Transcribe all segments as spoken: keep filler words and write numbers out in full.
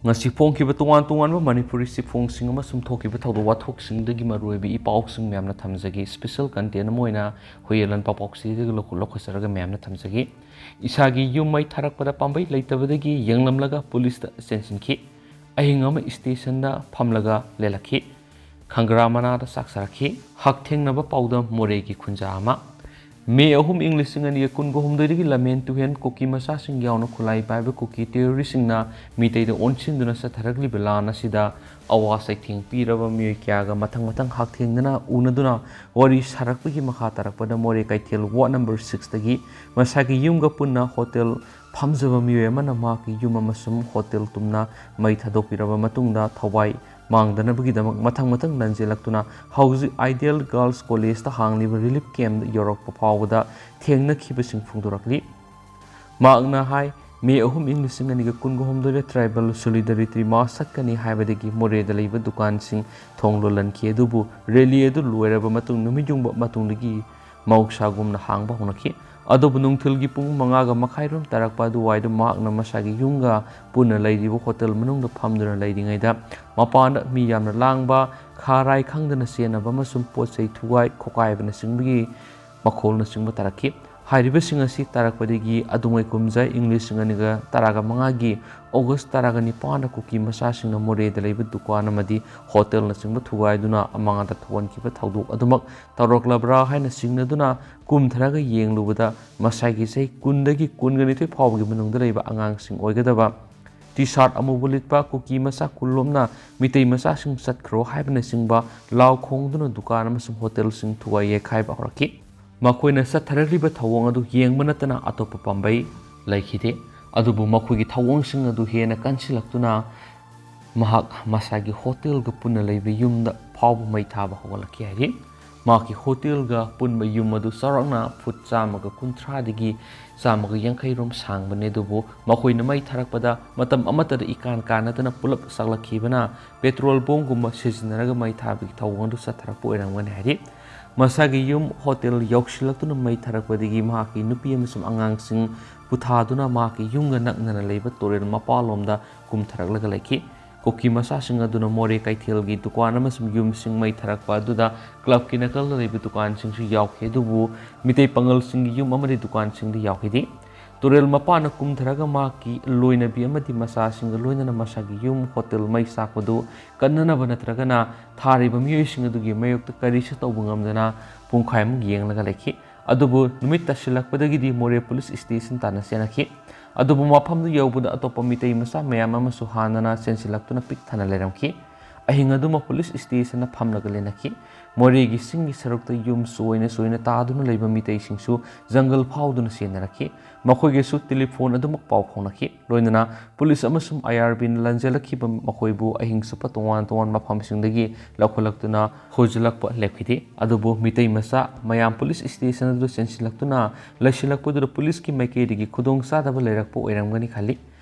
ꯉꯁꯤ ꯐꯣꯡꯈꯤꯕ ꯇꯣꯉꯥꯟ ꯇꯣꯉꯥꯟꯕ ꯃꯅꯤꯄꯨꯔꯤ ꯆꯦꯐꯣꯡꯁꯤꯡ ꯑꯃꯁꯨꯡ ꯊꯣꯛꯈꯤꯕ ꯊꯧꯗꯣꯛ ꯋꯥꯊꯣꯛꯁꯤꯡꯗꯒꯤ ꯃꯔꯨꯑꯣꯏꯕ ꯏ ꯄꯥꯎꯁꯤꯡ ꯃꯌꯥꯝꯅ ꯊꯝꯖꯒꯦ꯫ ꯏꯁꯄꯤꯁꯦꯜ ꯀꯟꯇꯦꯟ ꯑꯃ ꯑꯣꯏꯅ ꯍꯨꯏꯌꯦꯟ ꯂꯥꯟꯄꯥꯎ ꯄꯥꯎꯆꯦꯗꯒꯤ ꯂꯧꯈꯠ-, ꯂꯧꯈꯠꯆꯔꯒ ꯃꯌꯥꯝꯅ ꯊꯝꯖꯒꯦ꯫ ꯏꯁꯥꯒꯤ ꯌꯨꯝ ꯃꯩ ꯊꯥꯔꯛꯄꯗ ꯄꯥꯝꯕꯩ ꯂꯩꯇꯕꯗꯒꯤ ꯌꯦꯡꯂꯝꯂꯒ ꯄꯨꯂꯤꯁꯇ ꯆꯦꯟꯁꯤꯟꯈꯤ꯫ ꯑꯍꯤꯡ ꯑꯃ ꯁ꯭ꯇꯦꯁꯟꯗ ꯐꯝꯂꯒ ꯂꯦꯜꯂꯛꯈꯤ꯫ ꯈꯪꯒ꯭ꯔꯥ ꯃꯅꯥꯗ ꯆꯥꯛ ꯆꯥꯔꯛꯈꯤ꯫ ꯍꯛꯊꯦꯡꯅꯕ ꯄꯥꯎꯗꯝ ꯃꯣꯔꯦꯒꯤ ꯈꯨꯟꯖꯥ ꯑꯃ꯫ ꯃꯦ ꯑꯍꯨꯝ, ꯏꯪ ꯂꯤꯁꯤꯡ ꯑꯅꯤꯒ ꯀꯨꯟꯒ ꯍꯨꯝꯗꯣꯏꯗꯒꯤ ꯂꯝꯍꯦꯟ ꯇꯨꯍꯦꯟ ꯀꯨꯀꯤ ꯃꯆꯥꯁꯤꯡ ꯌꯥꯎꯅ ꯈꯨꯠꯂꯥꯏ ꯄꯥꯏꯕ ꯀꯨꯀꯤ ꯇꯦꯔꯣꯔꯤꯁꯁꯤꯡꯅ ꯃꯤꯇꯩꯗ ꯑꯣꯟꯁꯤꯟꯗꯨꯅ ꯆꯠꯊꯔꯛꯂꯤꯕ ꯂꯥꯟ ꯑꯁꯤꯗ ꯑꯋꯥ ꯆꯩꯊꯦꯡ ꯄꯤꯔꯕ ꯃꯤꯑꯣꯏ ꯀꯌꯥꯒ ꯃꯊꯪ ꯃꯊꯪ ꯍꯛꯊꯦꯡꯅꯅ ꯎꯅꯗꯨꯅ ꯋꯥꯔꯤ ꯁꯥꯔꯛꯄꯒꯤ ꯃꯈꯥ ꯇꯥꯔꯛꯄꯗ ꯃꯣꯔꯦ ꯀꯩꯊꯦꯜ ꯋꯥꯔꯗ ꯅꯝꯕꯔ ꯁꯤꯛꯁꯇꯒꯤ ꯃꯁꯥꯒꯤ ꯌꯨꯝꯒ ꯄꯨꯟꯅ ꯍꯣꯇꯦꯜ ꯐꯝꯖꯕ ꯃꯤꯑꯣꯏ ꯑꯃꯅ ꯃꯍꯥꯛꯀꯤ ꯌꯨꯝ ꯑꯃꯁꯨꯡ ꯍꯣꯇꯦꯜ ꯇꯨꯝꯅ ꯃꯩ ꯊꯥꯗꯣꯛꯄꯤꯔꯕ ꯃꯇꯨꯡꯗ ꯊꯋꯥꯏ ꯃꯥꯡꯗꯅꯕꯒꯤꯗꯃꯛ ꯃꯊꯪ ꯃꯊꯪ ꯂꯟꯖꯦꯜꯂꯛꯇꯨꯅ ꯍꯧꯖꯤꯛ ꯑꯥꯏꯗꯤꯌꯦꯜ ꯒꯥꯔꯜꯁ ꯀꯣꯂꯦꯖꯇ ꯍꯥꯡꯂꯤꯕ ꯔꯤꯂꯤꯐ ꯀꯦꯝꯞꯇ ꯌꯧꯔꯛꯄ ꯐꯥꯎꯕꯗ ꯊꯦꯡꯅꯈꯤꯕꯁꯤꯡ ꯐꯣꯡꯗꯣꯔꯛꯂꯤ꯫ ꯃꯍꯥꯛꯅ ꯍꯥꯏ, ꯃꯦ ꯑꯍꯨꯝ, ꯏꯪ ꯂꯤꯁꯤꯡ ꯑꯅꯤꯒ ꯀꯨꯟꯒ ꯍꯨꯝꯗꯣꯏꯗ ꯇ꯭ꯔꯥꯏꯕꯦꯜ ꯁꯣꯂꯤꯗꯥꯔꯤꯇꯤ ꯃꯥꯔꯆ ꯆꯠꯀꯅꯤ ꯍꯥꯏꯕꯗꯒꯤ ꯃꯣꯔꯦꯗ ꯂꯩꯕ ꯗꯨꯀꯥꯟꯁꯤꯡ ꯊꯣꯡ ꯂꯣꯜꯍꯟꯈꯤ, ꯑꯗꯨꯕꯨ ꯔꯦꯂꯤ ꯑꯗꯨ ꯂꯣꯏꯔꯕ ꯃꯇꯨꯡ ꯅꯨꯃꯤꯠ ꯌꯨꯡꯕ ꯃꯇꯨꯡꯗꯒꯤ ꯃꯍꯧꯁꯥꯒꯨꯝꯅ ꯍꯥꯡꯕ ꯍꯧꯅꯈꯤ꯫ ꯑꯗꯨꯕꯨ ꯅꯨꯡꯊꯤꯜꯒꯤ ꯄꯨꯡ ꯃꯉꯥꯒ ꯃꯈꯥꯏꯔꯣꯝ ꯇꯥꯔꯛꯄ ꯑꯗꯨꯋꯥꯏꯗ ꯃꯍꯥꯛꯅ ꯃꯁꯥꯒꯤ ꯌꯨꯝꯒ ꯄꯨꯟꯅ ꯂꯩꯔꯤꯕ ꯍꯣꯇꯦꯜ ꯃꯅꯨꯡꯗ ꯐꯝꯗꯨꯅ ꯂꯩꯔꯤꯉꯩꯗ ꯃꯄꯥꯟꯗ ꯃꯤ ꯌꯥꯝꯅ ꯂꯥꯡꯕ, ꯈꯥꯔꯥꯏ ꯈꯪꯗꯅ ꯆꯦꯟꯅꯕ ꯑꯃꯁꯨꯡ ꯄꯣꯠ ꯆꯩ ꯊꯨꯒꯥꯏ ꯈꯣꯀꯥꯏꯕꯅꯆꯤꯡꯕꯒꯤ ꯃꯈꯣꯜꯅꯆꯤꯡꯕ ꯇꯥꯔꯛꯈꯤ꯫ ꯍꯥꯏꯔꯤꯕꯁꯤꯡ ꯑꯁꯤ ꯇꯥꯔꯛꯄꯗꯒꯤ ꯑꯗꯨꯉꯩ ꯀꯨꯝꯖꯥ ꯏꯪ ꯂꯤꯁꯤꯡ ꯑꯅꯤꯒ ꯇꯔꯥꯒ ꯃꯉꯥꯒꯤ ꯑꯣꯒꯁ ꯇꯔꯥꯒ ꯅꯤꯄꯥꯟꯗ ꯀꯨꯀꯤ ꯃꯆꯥꯁꯤꯡꯅ ꯃꯣꯔꯦꯗ ꯂꯩꯕ ꯗꯨꯀꯥꯟ ꯑꯃꯗꯤ ꯍꯣꯇꯦꯜꯅꯆꯤꯡꯕ ꯊꯨꯒꯥꯏꯗꯨꯅ ꯑꯃꯥꯡꯗ ꯊꯣꯛꯍꯟꯈꯤꯕ ꯊꯧꯗꯣꯛ ꯑꯗꯨꯃꯛ ꯇꯧꯔꯛꯂꯕ꯭ꯔꯥ ꯍꯥꯏꯅ ꯆꯤꯡꯅꯗꯨꯅ ꯀꯨꯝꯊꯔꯒ ꯌꯦꯡꯂꯨꯕꯗ ꯃꯁꯥꯏꯒꯤ ꯆꯍꯤ ꯀꯨꯟꯗꯒꯤ ꯀꯨꯟꯒ ꯅꯤꯊꯣꯏ ꯐꯥꯎꯕꯒꯤ ꯃꯅꯨꯡꯗ ꯂꯩꯕ ꯑꯉꯥꯡꯁꯤꯡ ꯑꯣꯏꯒꯗꯕ ꯇꯤ ꯁꯥꯔꯠ ꯑꯃꯨꯕ ꯂꯤꯠꯄ ꯀꯨꯀꯤ ꯃꯆꯥ ꯀꯨꯟꯂꯣꯝꯅ "ꯃꯤꯇꯩ ꯃꯆꯥꯁꯤꯡ ꯆꯠꯈ꯭ꯔꯣ" ꯍꯥꯏꯕꯅꯆꯤꯡꯕ ꯂꯥꯎ ꯈꯣꯡꯗꯨꯅ ꯗꯨꯀꯥꯟ ꯑꯃꯁꯨꯡ ꯍꯣꯇꯦꯜꯁꯤꯡ ꯊꯨꯒꯥꯏ ꯌꯩꯈꯥꯏꯕ ꯍꯧꯔꯛꯈꯤ꯫ ꯃꯈꯣꯏꯅ ꯆꯠꯊꯔꯛꯂꯤꯕ ꯊꯧꯑꯣꯡ ꯑꯗꯨ ꯌꯦꯡꯕ ꯅꯠꯇꯅ ꯑꯇꯣꯞꯄ ꯄꯥꯝꯕꯩ ꯂꯩꯈꯤꯗꯦ꯫ ꯑꯗꯨꯕꯨ ꯃꯈꯣꯏꯒꯤ ꯊꯧꯑꯣꯡꯁꯤꯡ ꯑꯗꯨ ꯍꯦꯟꯅ ꯀꯟꯁꯤꯜꯂꯛꯇꯨꯅ ꯃꯍꯥꯛ ꯃꯁꯥꯒꯤ ꯍꯣꯇꯦꯜꯒ ꯄꯨꯟꯅ ꯂꯩꯕ ꯌꯨꯝꯗ ꯐꯥꯎꯕ ꯃꯩ ꯊꯥꯕ ꯍꯧꯒꯠꯂꯛꯈꯤ ꯍꯥꯏꯔꯤ꯫ ꯃꯍꯥꯛꯀꯤ ꯍꯣꯇꯦꯜꯒ ꯄꯨꯟꯕ ꯌꯨꯝ ꯑꯗꯨ ꯆꯥꯎꯔꯥꯛꯅ ꯐꯨꯠ ꯆꯥꯝꯃꯒ ꯀꯨꯟꯊ꯭ꯔꯥꯗꯒꯤ ꯆꯥꯝꯃꯒ ꯌꯥꯡꯈꯩ ꯔꯣꯝ ꯁꯥꯡꯕꯅꯤ, ꯑꯗꯨꯕꯨ ꯃꯈꯣꯏꯅ ꯃꯩ ꯊꯥꯔꯛꯄꯗ ꯃꯇꯝ ꯑꯃꯠꯇꯗ ꯏꯀꯥꯟ ꯀꯥꯟꯅꯗꯅ ꯄꯨꯂꯞ ꯆꯥꯛꯂꯛꯈꯤꯕꯅ ꯄꯦꯇ꯭ꯔꯣꯜ ꯕꯣꯝꯒꯨꯝꯕ ꯁꯤꯖꯤꯟꯅꯔꯒ ꯃꯩ ꯊꯥꯕꯒꯤ ꯊꯧꯑꯣꯡ ꯑꯗꯨ ꯆꯠꯊꯔꯛꯄ ꯑꯣꯏꯔꯝꯒꯅꯤ ꯍꯥꯏꯔꯤ꯫ ꯃꯁꯥꯒꯤ ꯌꯨꯝ ꯍꯣꯇꯦꯜ ꯌꯧꯁꯤꯜꯂꯛꯇꯨꯅ ꯃꯩ ꯊꯥꯔꯛꯄꯗꯒꯤ ꯃꯍꯥꯛꯀꯤ ꯅꯨꯄꯤ ꯑꯃꯁꯨꯡ ꯑꯉꯥꯡꯁꯤꯡ ꯄꯨꯊꯥꯗꯨꯅ ꯃꯍꯥꯛꯀꯤ ꯌꯨꯝꯒ ꯅꯛꯅꯅ ꯂꯩꯕ ꯇꯨꯔꯦꯜ ꯃꯄꯥꯜꯂꯣꯝꯗ ꯀꯨꯝꯊꯔꯛꯂꯒ ꯂꯩꯈꯤ꯫ ꯀꯨꯀꯤ ꯃꯆꯥꯁꯤꯡ ꯑꯗꯨꯅ ꯃꯣꯔꯦ ꯀꯩꯊꯦꯜꯒꯤ ꯗꯨꯀꯥꯟ ꯑꯃꯁꯨꯡ ꯌꯨꯝꯁꯤꯡ ꯃꯩ ꯊꯥꯔꯛꯄ ꯑꯗꯨꯗ ꯀ꯭ꯂꯕꯀꯤ ꯅꯥꯀꯜꯗ ꯂꯩꯕ ꯗꯨꯀꯥꯟꯁꯤꯡꯁꯨ ꯌꯥꯎꯈꯤ, ꯑꯗꯨꯕꯨ ꯃꯤꯇꯩ ꯄꯥꯉꯜꯁꯤꯡꯒꯤ ꯌꯨꯝ ꯑꯃꯗꯤ ꯗꯨꯀꯥꯟꯁꯤꯡꯗꯤ ꯌꯥꯎꯈꯤꯗꯦ꯫ ꯇꯨꯔꯦꯜ ꯃꯄꯥꯟꯅ ꯀꯨꯝꯊꯔꯒ ꯃꯍꯥꯛꯀꯤ ꯂꯣꯏꯅꯕꯤ ꯑꯃꯗꯤ ꯃꯆꯥꯁꯤꯡꯒ ꯂꯣꯏꯅꯅ ꯃꯁꯥꯒꯤ ꯌꯨꯝ ꯍꯣꯇꯦꯜ ꯃꯩ ꯆꯥꯛꯄꯗꯨ ꯀꯟꯅꯅꯕ ꯅꯠꯇ꯭ꯔꯒꯅ ꯊꯥꯔꯤꯕ ꯃꯤꯑꯣꯏꯁꯤꯡ ꯑꯗꯨꯒꯤ ꯃꯥꯌꯣꯛꯇ ꯀꯔꯤꯁꯨ ꯇꯧꯕ ꯉꯝꯗꯅ ꯄꯨꯡꯈꯥꯏꯃꯨꯛ ꯌꯦꯡꯂꯒ ꯂꯩꯈꯤ꯫ ꯑꯗꯨꯕꯨ ꯅꯨꯃꯤꯠ ꯇꯥꯁꯤꯜꯂꯛꯄꯗꯒꯤꯗꯤ ꯃꯣꯔꯦ ꯄꯨꯂꯤꯁ ꯁ꯭ꯇꯦꯁꯟ ꯇꯥꯟꯅ ꯆꯦꯟꯅꯈꯤ꯫ ꯑꯗꯨꯕꯨ ꯃꯐꯝꯗꯨ ꯌꯧꯕꯗ ꯑꯇꯣꯞꯄ ꯃꯤꯇꯩ ꯃꯆꯥ ꯃꯌꯥꯝ ꯑꯃꯁꯨ ꯍꯥꯟꯅꯅ ꯆꯦꯟꯁꯤꯜꯂꯛꯇꯨꯅ ꯄꯤꯛ ꯊꯟꯅ ꯂꯩꯔꯝꯈꯤ꯫ ꯑꯍꯤꯡ ꯑꯗꯨꯃꯛ ꯄꯨꯂꯤꯁ ꯁ꯭ꯇꯦꯁꯟꯗ ꯐꯝꯂꯒ ꯂꯦꯟꯅꯈꯤ꯫ ꯃꯣꯔꯦꯒꯤ ꯆꯤꯡꯒꯤ ꯁꯔꯨꯛꯇ ꯌꯨꯝ ꯆꯣꯏꯅ ꯆꯣꯏꯅ ꯇꯥꯗꯨꯅ ꯂꯩꯕ ꯃꯤꯇꯩꯁꯤꯡꯁꯨ ꯖꯪꯒꯜ ꯐꯥꯎꯗꯨꯅ ꯆꯦꯟꯅꯔꯛꯈꯤ꯫ ꯃꯈꯣꯏꯒꯤꯁꯨ ꯇꯦꯂꯤꯐꯣꯟ ꯑꯗꯨꯃꯛ ꯄꯥꯎ ꯐꯥꯎꯅꯈꯤ꯫ ꯂꯣꯏꯅꯅ ꯄꯨꯂꯤꯁ ꯑꯃꯁꯨꯡ IRBꯅ ꯂꯥꯟꯖꯦꯜꯂꯛꯈꯤꯕ ꯃꯈꯣꯏꯕꯨ ꯑꯍꯤꯡ ꯆꯨꯞꯄ ꯇꯣꯉꯥꯟ ꯇꯣꯉꯥꯟꯕ ꯃꯐꯝꯁꯤꯡꯗꯒꯤ ꯂꯧꯈꯠꯂꯛꯇꯨꯅ ꯍꯣꯖꯤꯜꯂꯛꯄ ꯂꯦꯞꯈꯤꯗꯦ꯫ ꯑꯗꯨꯕꯨ ꯃꯤꯇꯩ ꯃꯆꯥ ꯃꯌꯥꯝ ꯄꯨꯂꯤꯁ ꯁ꯭ꯇꯦꯁꯟ ꯑꯗꯨꯗ ꯆꯦꯟꯁꯤꯜꯂꯛꯇꯨꯅ ꯂꯩꯁꯤꯜꯂꯛꯄꯗꯨꯗ ꯄꯨꯂꯤꯁꯀꯤ ꯃꯥꯏꯀꯩꯗꯒꯤ ꯈꯨꯗꯣꯡꯆꯥꯗꯕ ꯂꯩꯔꯛꯄ ꯑꯣꯏꯔꯝꯒꯅꯤ ꯈꯜꯂꯤ꯫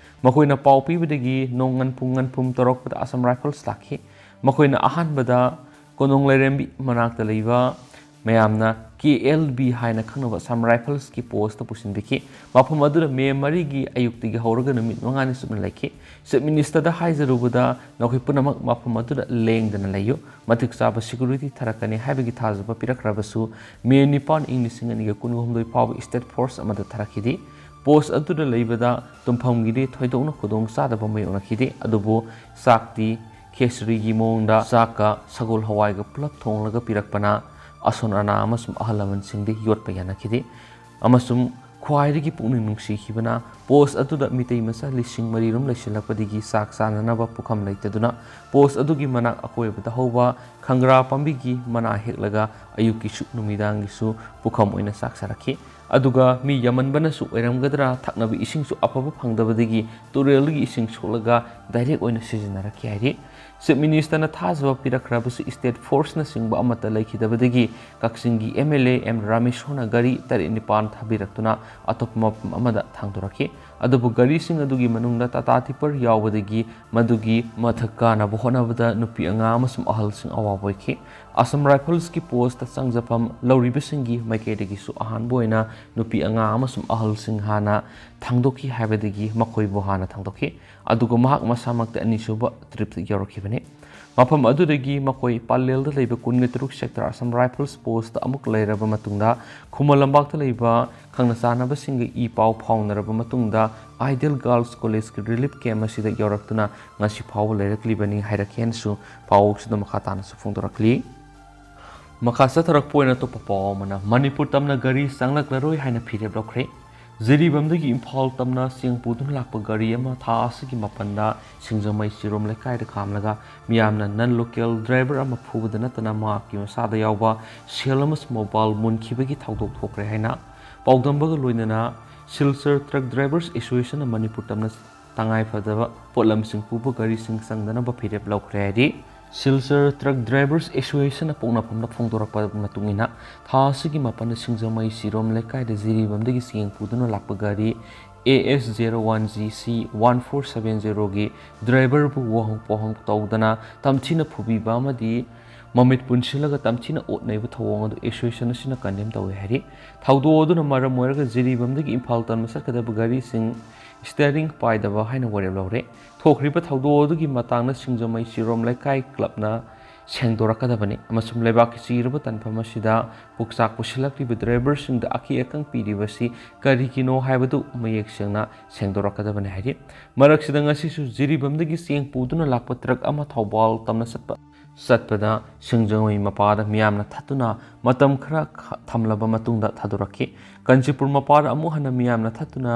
ꯃꯈꯣꯏꯅ ꯄꯥꯎ ꯄꯤꯕꯗꯒꯤ ꯅꯣꯡ ꯉꯟꯄꯨꯡ ꯉꯟꯄꯨꯡ ꯇꯧꯔꯛꯄꯗ ꯑꯁꯥꯝ ꯔꯥꯏꯐꯜꯁ ꯂꯥꯛꯈꯤ꯫ ꯃꯈꯣꯏꯅ ꯑꯍꯥꯟꯕꯗ ꯀꯣꯅꯨꯡ ꯂꯥꯏꯔꯦꯝꯕꯤ ꯃꯅꯥꯛꯇ ꯂꯩꯕ ꯃꯌꯥꯝꯅ KLB ꯍꯥꯏꯅ ꯈꯪꯅꯕ ꯑꯁꯥꯝ ꯔꯥꯏꯐꯜꯁꯀꯤ ꯄꯣꯁꯇ ꯄꯨꯁꯤꯟꯕꯤꯈꯤ꯫ ꯃꯐꯝ ꯑꯗꯨꯗ ꯃꯦ ꯃꯔꯤꯒꯤ ꯑꯌꯨꯛꯇꯒꯤ ꯍꯧꯔꯒ ꯅꯨꯃꯤꯠ ꯃꯉꯥꯅꯤ ꯆꯨꯞꯅ ꯂꯩꯈꯤ꯫ ꯆꯤꯐ ꯃꯤꯅꯤꯁꯇꯔꯗ ꯍꯥꯏꯖꯔꯨꯕꯗ ꯅꯈꯣꯏ ꯄꯨꯝꯅꯃꯛ ꯃꯐꯝ ꯑꯗꯨꯗ ꯂꯦꯡꯗꯅ ꯂꯩꯌꯨ, ꯃꯇꯤꯛ ꯆꯥꯕ ꯁꯦꯀ꯭ꯌꯨꯔꯤꯇꯤ ꯊꯥꯔꯛꯀꯅꯤ ꯍꯥꯏꯕꯒꯤ ꯊꯥꯖꯕ ꯄꯤꯔꯛꯈ꯭ꯔꯕꯁꯨ, ꯃꯦ ꯅꯤꯄꯥꯟ, ꯏꯪ ꯂꯤꯁꯤꯡ ꯑꯅꯤꯒ ꯀꯨꯟꯍꯨꯝꯗꯣꯏ ꯐꯥꯎꯕ ꯁ꯭ꯇꯦꯠ ꯐꯣꯔꯁ ꯑꯃꯠꯇ ꯊꯥꯔꯛꯈꯤꯗꯦ꯫ ꯄꯣꯁ ꯑꯗꯨꯗ ꯂꯩꯕꯗ ꯇꯨꯝꯐꯝꯒꯤꯗꯤ ꯊꯣꯏꯗꯣꯛꯅ ꯈꯨꯗꯣꯡꯆꯥꯗꯕ ꯃꯥꯌꯣꯛꯅꯈꯤꯗꯦ, ꯑꯗꯨꯕꯨ ꯆꯥꯛꯇꯤ ꯈꯦꯆ꯭ꯔꯤꯒꯤ ꯃꯑꯣꯡꯗ ꯆꯥꯛꯀ ꯁꯒꯣꯜ ꯍꯋꯥꯏꯒ ꯄꯨꯂꯞ ꯊꯣꯡꯂꯒ ꯄꯤꯔꯛꯄꯅ ꯑꯁꯣꯟ ꯑꯅꯥ ꯑꯃꯁꯨꯡ ꯑꯍꯜ ꯂꯃꯟꯁꯤꯡꯗꯤ ꯌꯣꯠꯄ ꯌꯥꯅꯈꯤꯗꯦ꯫ ꯑꯃꯁꯨꯡ ꯈ꯭ꯋꯥꯏꯗꯒꯤ ꯄꯨꯛꯅꯤꯡ ꯅꯨꯡꯁꯤꯈꯤꯕꯅ, ꯄꯣꯁ ꯑꯗꯨꯗ ꯃꯤꯇꯩ ꯃꯆꯥ ꯂꯤꯁꯤꯡ ꯃꯔꯤ ꯔꯣꯝ ꯂꯩꯁꯤꯜꯂꯛꯄꯗꯒꯤ ꯆꯥꯛ ꯆꯥꯅꯅꯕ ꯄꯨꯈꯝ ꯂꯩꯇꯗꯨꯅ, ꯄꯣꯁ ꯑꯗꯨꯒꯤ ꯃꯅꯥꯛ ꯑꯀꯣꯏꯕꯗ ꯍꯧꯕ ꯈꯪꯒ꯭ꯔꯥ ꯄꯥꯝꯕꯤꯒꯤ ꯃꯅꯥ ꯍꯦꯛꯂꯒ ꯑꯌꯨꯛꯀꯤꯁꯨ ꯅꯨꯃꯤꯗꯥꯡꯒꯤꯁꯨ ꯄꯨꯈꯝ ꯑꯣꯏꯅ ꯆꯥꯛ ꯆꯥꯔꯛꯈꯤ꯫ ꯑꯗꯨꯒ ꯃꯤ ꯌꯥꯝꯃꯟꯕꯅꯁꯨ ꯑꯣꯏꯔꯝꯒꯗ꯭ꯔꯥ, ꯊꯛꯅꯕ ꯏꯁꯤꯡꯁꯨ ꯑꯐꯕ ꯐꯪꯗꯕꯗꯒꯤ ꯇꯨꯔꯦꯜꯗꯒꯤ ꯏꯁꯤꯡ ꯁꯣꯛꯂꯒ ꯗꯥꯏꯔꯦꯛ ꯑꯣꯏꯅ ꯁꯤꯖꯤꯟꯅꯔꯛꯈꯤ ꯍꯥꯏꯔꯤ꯫ ꯆꯤꯐ ꯃꯤꯅꯤꯁꯇꯔꯅ ꯊꯥꯖꯕ ꯄꯤꯔꯛꯈ꯭ꯔꯕꯁꯨ ꯁ꯭ꯇꯦꯠ ꯐꯣꯔꯁꯅꯆꯤꯡꯕ ꯑꯃꯠꯇ ꯂꯩꯈꯤꯗꯕꯗꯒꯤ ꯀꯛꯆꯤꯡꯒꯤ ꯑꯦꯝ ꯑꯦꯜ ꯑꯦ ꯑꯦꯝ ꯔꯥꯃꯦꯁꯣꯔꯅ ꯒꯥꯔꯤ ꯇꯔꯦꯠ ꯅꯤꯄꯥꯟ ꯊꯥꯕꯤꯔꯛꯇꯨꯅ ꯑꯇꯣꯞꯄ ꯃꯐꯝ ꯑꯃꯗ ꯊꯥꯡꯗꯣꯔꯛꯈꯤ꯫ ꯑꯗꯨꯕꯨ ꯒꯥꯔꯤꯁꯤꯡ ꯑꯗꯨꯒꯤ ꯃꯅꯨꯡꯗ ꯇꯥꯇꯥ ꯇꯤꯄꯔ ꯌꯥꯎꯕꯗꯒꯤ ꯃꯗꯨꯒꯤ ꯃꯊꯛ ꯀꯥꯅꯕ ꯍꯣꯠꯅꯕꯗ ꯅꯨꯄꯤ ꯑꯉꯥꯡ ꯑꯃꯁꯨꯡ ꯑꯍꯜꯁꯤꯡ ꯑꯋꯥꯕ ꯑꯣꯏꯈꯤ꯫ ꯑꯁꯥꯝ ꯔꯥꯏꯐꯜꯁꯀꯤ ꯄꯣꯁꯇ ꯆꯪꯖꯐꯝ ꯂꯧꯔꯤꯕꯁꯤꯡꯒꯤ ꯃꯥꯏꯀꯩꯗꯒꯤꯁꯨ ꯑꯍꯥꯟꯕ ꯑꯣꯏꯅ ꯅꯨꯄꯤ ꯑꯉꯥꯡ ꯑꯃꯁꯨꯡ ꯑꯍꯜꯁꯤꯡ ꯍꯥꯟꯅ ꯊꯥꯡꯗꯣꯛꯈꯤ ꯍꯥꯏꯕꯗꯒꯤ ꯃꯈꯣꯏꯕꯨ ꯍꯥꯟꯅ ꯊꯥꯡꯗꯣꯛꯈꯤ꯫ ꯑꯗꯨꯒ ꯃꯍꯥꯛ ꯃꯁꯥꯃꯛꯇ ꯑꯅꯤꯁꯨꯕ ꯇ꯭ꯔꯤꯞꯇ ꯌꯧꯔꯛꯈꯤꯕꯅꯤ꯫ ꯃꯐꯝ ꯑꯗꯨꯗꯒꯤ ꯃꯈꯣꯏ ꯄꯥꯂꯦꯜꯗ ꯂꯩꯕ ꯀꯨꯟꯒ ꯇꯔꯨꯛ ꯁꯦꯛꯇꯔ ꯑꯁꯥꯝ ꯔꯥꯏꯐꯜꯁ ꯄꯣꯁꯇ ꯑꯃꯨꯛ ꯂꯩꯔꯕ ꯃꯇꯨꯡꯗ ꯈꯨꯃꯟ ꯂꯝꯄꯥꯛꯇ ꯂꯩꯕ ꯈꯪꯅ ꯆꯥꯟꯅꯕꯁꯤꯡꯒ ꯏ ꯄꯥꯎ ꯐꯥꯎꯅꯔꯕ ꯃꯇꯨꯡꯗ ꯑꯥꯏꯗꯤꯌꯦꯜ ꯒꯥꯔꯜꯁ ꯀꯣꯂꯦꯖꯀꯤ ꯔꯤꯂꯤꯐ ꯀꯦꯝꯞ ꯑꯁꯤꯗ ꯌꯧꯔꯛꯇꯨꯅ ꯉꯁꯤ ꯐꯥꯎꯕ ꯂꯩꯔꯛꯂꯤꯕꯅꯤ ꯍꯥꯏꯔꯛꯈꯤ ꯍꯥꯏꯅꯁꯨ ꯄꯥꯎꯁꯤꯗ ꯃꯈꯥ ꯇꯥꯅꯁꯨ ꯐꯣꯡꯗꯣꯔꯛꯂꯤ꯫ ꯃꯈꯥ ꯆꯠꯊꯔꯛꯄ ꯑꯣꯏꯅ ꯑꯇꯣꯞꯄ ꯄꯥꯎ ꯑꯃꯅ, ꯃꯅꯤꯄꯨꯔ ꯇꯝꯅ ꯒꯥꯔꯤ ꯆꯪꯂꯛꯂꯔꯣꯏ ꯍꯥꯏꯅ ꯐꯤꯔꯦꯞ ꯂꯧꯈ꯭ꯔꯦ꯫ ꯖꯤꯔꯤꯕꯥꯝꯗꯒꯤ ꯏꯝꯐꯥꯜ ꯇꯝꯅ ꯆꯦꯡ ꯄꯨꯗꯨꯅ ꯂꯥꯛꯄ ꯒꯥꯔꯤ ꯑꯃ ꯊꯥ ꯑꯁꯤꯒꯤ ꯃꯥꯄꯟꯗ ꯁꯤꯡꯖꯃꯩ ꯆꯤꯔꯣꯝ ꯂꯩꯀꯥꯏꯗ ꯈꯥꯝꯂꯒ ꯃꯤꯌꯥꯝꯅ ꯅꯟ ꯂꯣꯀꯦꯜ ꯗ꯭ꯔꯥꯏꯚꯔ ꯑꯃ ꯐꯨꯕꯗ ꯅꯠꯇꯅ ꯃꯍꯥꯛꯀꯤ ꯃꯁꯥꯗ ꯌꯥꯎꯕ ꯁꯦꯜ ꯑꯃꯁꯨꯡ ꯃꯣꯕꯥꯏꯜ ꯃꯨꯟꯈꯤꯕꯒꯤ ꯊꯧꯗꯣꯛ ꯊꯣꯛꯈ꯭ꯔꯦ ꯍꯥꯏꯅ ꯄꯥꯎꯗꯝꯕꯒ ꯂꯣꯏꯅꯅ ꯁꯤꯜꯆꯔ ꯇ꯭ꯔꯛ ꯗ꯭ꯔꯥꯏꯚꯔꯁ ꯑꯦꯁꯣꯁꯤꯌꯦꯁꯟꯅ ꯃꯅꯤꯄꯨꯔ ꯇꯝꯅ ꯇꯉꯥꯏ ꯐꯗꯕ ꯄꯣꯠꯂꯝꯁꯤꯡ ꯄꯨꯕ ꯒꯥꯔꯤꯁꯤꯡ ꯆꯪꯗꯅꯕ ꯐꯤꯔꯦꯞ ꯂꯧꯈ꯭ꯔꯦ ꯍꯥꯏꯔꯤ꯫ ꯁꯤꯜꯆꯔ ꯇ꯭ꯔꯛ ꯗ꯭ꯔꯥꯏꯚꯔꯁ ꯑꯦꯁꯣꯁꯤꯌꯦꯁꯟꯅ ꯄꯣꯛꯅꯐꯝꯗ ꯐꯣꯡꯗꯣꯔꯛꯄ ꯃꯇꯨꯡ ꯏꯟꯅ, ꯊꯥ ꯑꯁꯤꯒꯤ ꯃꯥꯄꯟꯗ ꯁꯤꯡꯖꯃꯩ ꯁꯤꯔꯣꯝ ꯂꯩꯀꯥꯏꯗ ꯖꯤꯔꯤꯕꯥꯝꯗꯒꯤ ꯆꯦꯡ ꯄꯨꯗꯨꯅ ꯂꯥꯛꯄ ꯒꯥꯔꯤ A S zero one G C one four seven zeroꯒꯤ ꯗ꯭ꯔꯥꯏꯚꯔꯕꯨ ꯋꯥꯍꯪ ꯄꯥꯎꯍꯪ ꯇꯧꯗꯅ ꯇꯝꯊꯤꯅ ꯐꯨꯕꯤꯕ ꯑꯃꯗꯤ ꯃꯃꯤꯠ ꯄꯨꯟꯁꯤꯜꯂꯒ ꯇꯝꯊꯤꯅ ꯑꯣꯠꯅꯩꯕ ꯊꯧꯑꯣꯡ ꯑꯗꯨ ꯑꯦꯁꯣꯁꯤꯌꯦꯁꯟ ꯑꯁꯤꯅ ꯀꯟꯗꯦꯝ ꯇꯧꯏ ꯍꯥꯏꯔꯤ꯫ ꯊꯧꯗꯣꯛ ꯑꯗꯨꯅ ꯃꯔꯝ ꯑꯣꯏꯔꯒ ꯖꯤꯔꯤꯕꯥꯝꯗꯒꯤ ꯏꯝꯐꯥꯜ ꯇꯝꯅ ꯆꯠꯀꯗꯕ ꯒꯥꯔꯤꯁꯤꯡ ꯁ꯭ꯇꯤꯌꯔꯤꯡ ꯄꯥꯏꯗꯕ ꯍꯥꯏꯅ ꯋꯥꯔꯦꯞ ꯂꯧꯔꯦ꯫ ꯊꯣꯛꯈ꯭ꯔꯤꯕ ꯊꯧꯗꯣꯛ ꯑꯗꯨꯒꯤ ꯃꯇꯥꯡꯗ ꯁꯤꯡꯖꯃꯩ ꯆꯤꯔꯣꯝ ꯂꯩꯀꯥꯏ ꯀ꯭ꯂꯕꯅ ꯁꯦꯡꯗꯣꯔꯛꯀꯗꯕꯅꯤ ꯑꯃꯁꯨꯡ ꯂꯩꯕꯥꯛꯀꯤ ꯆꯤꯔꯕ ꯇꯥꯟꯐꯝ ꯑꯁꯤꯗ ꯄꯨꯛꯆꯥꯛ ꯄꯨꯁꯤꯜꯂꯛꯂꯤꯕ ꯗ꯭ꯔꯥꯏꯚꯔꯁꯤꯡꯗ ꯑꯀꯤ ꯑꯈꯪ ꯄꯤꯔꯤꯕꯁꯤ ꯀꯔꯤꯒꯤꯅꯣ ꯍꯥꯏꯕꯗꯨ ꯃꯌꯦꯛ ꯁꯦꯡꯅ ꯁꯦꯡꯗꯣꯔꯛꯀꯗꯕꯅꯤ ꯍꯥꯏꯔꯤ꯫ ꯃꯔꯛꯁꯤꯗ ꯉꯁꯤꯁꯨ ꯖꯤꯔꯤꯕꯥꯝꯗꯒꯤ ꯆꯦꯡ ꯄꯨꯗꯨꯅ ꯂꯥꯛꯄ ꯇ꯭ꯔꯛ ꯑꯃ ꯊꯧꯕꯥꯜ ꯇꯝꯅ ꯆꯠꯄ ꯆꯠꯄꯗ ꯁꯤꯡꯖꯃꯩ ꯃꯄꯥꯗ ꯃꯤꯌꯥꯝꯅ ꯊꯠꯇꯨꯅ ꯃꯇꯝ ꯈꯔ ꯈ-, ꯊꯝꯂꯕ ꯃꯇꯨꯡꯗ ꯊꯥꯗꯣꯔꯛꯈꯤ꯫ ꯀꯥꯟꯆꯤꯄꯨꯔ ꯃꯄꯥꯗ ꯑꯃꯨꯛ ꯍꯟꯅ ꯃꯤꯌꯥꯝꯅ ꯊꯠꯇꯨꯅ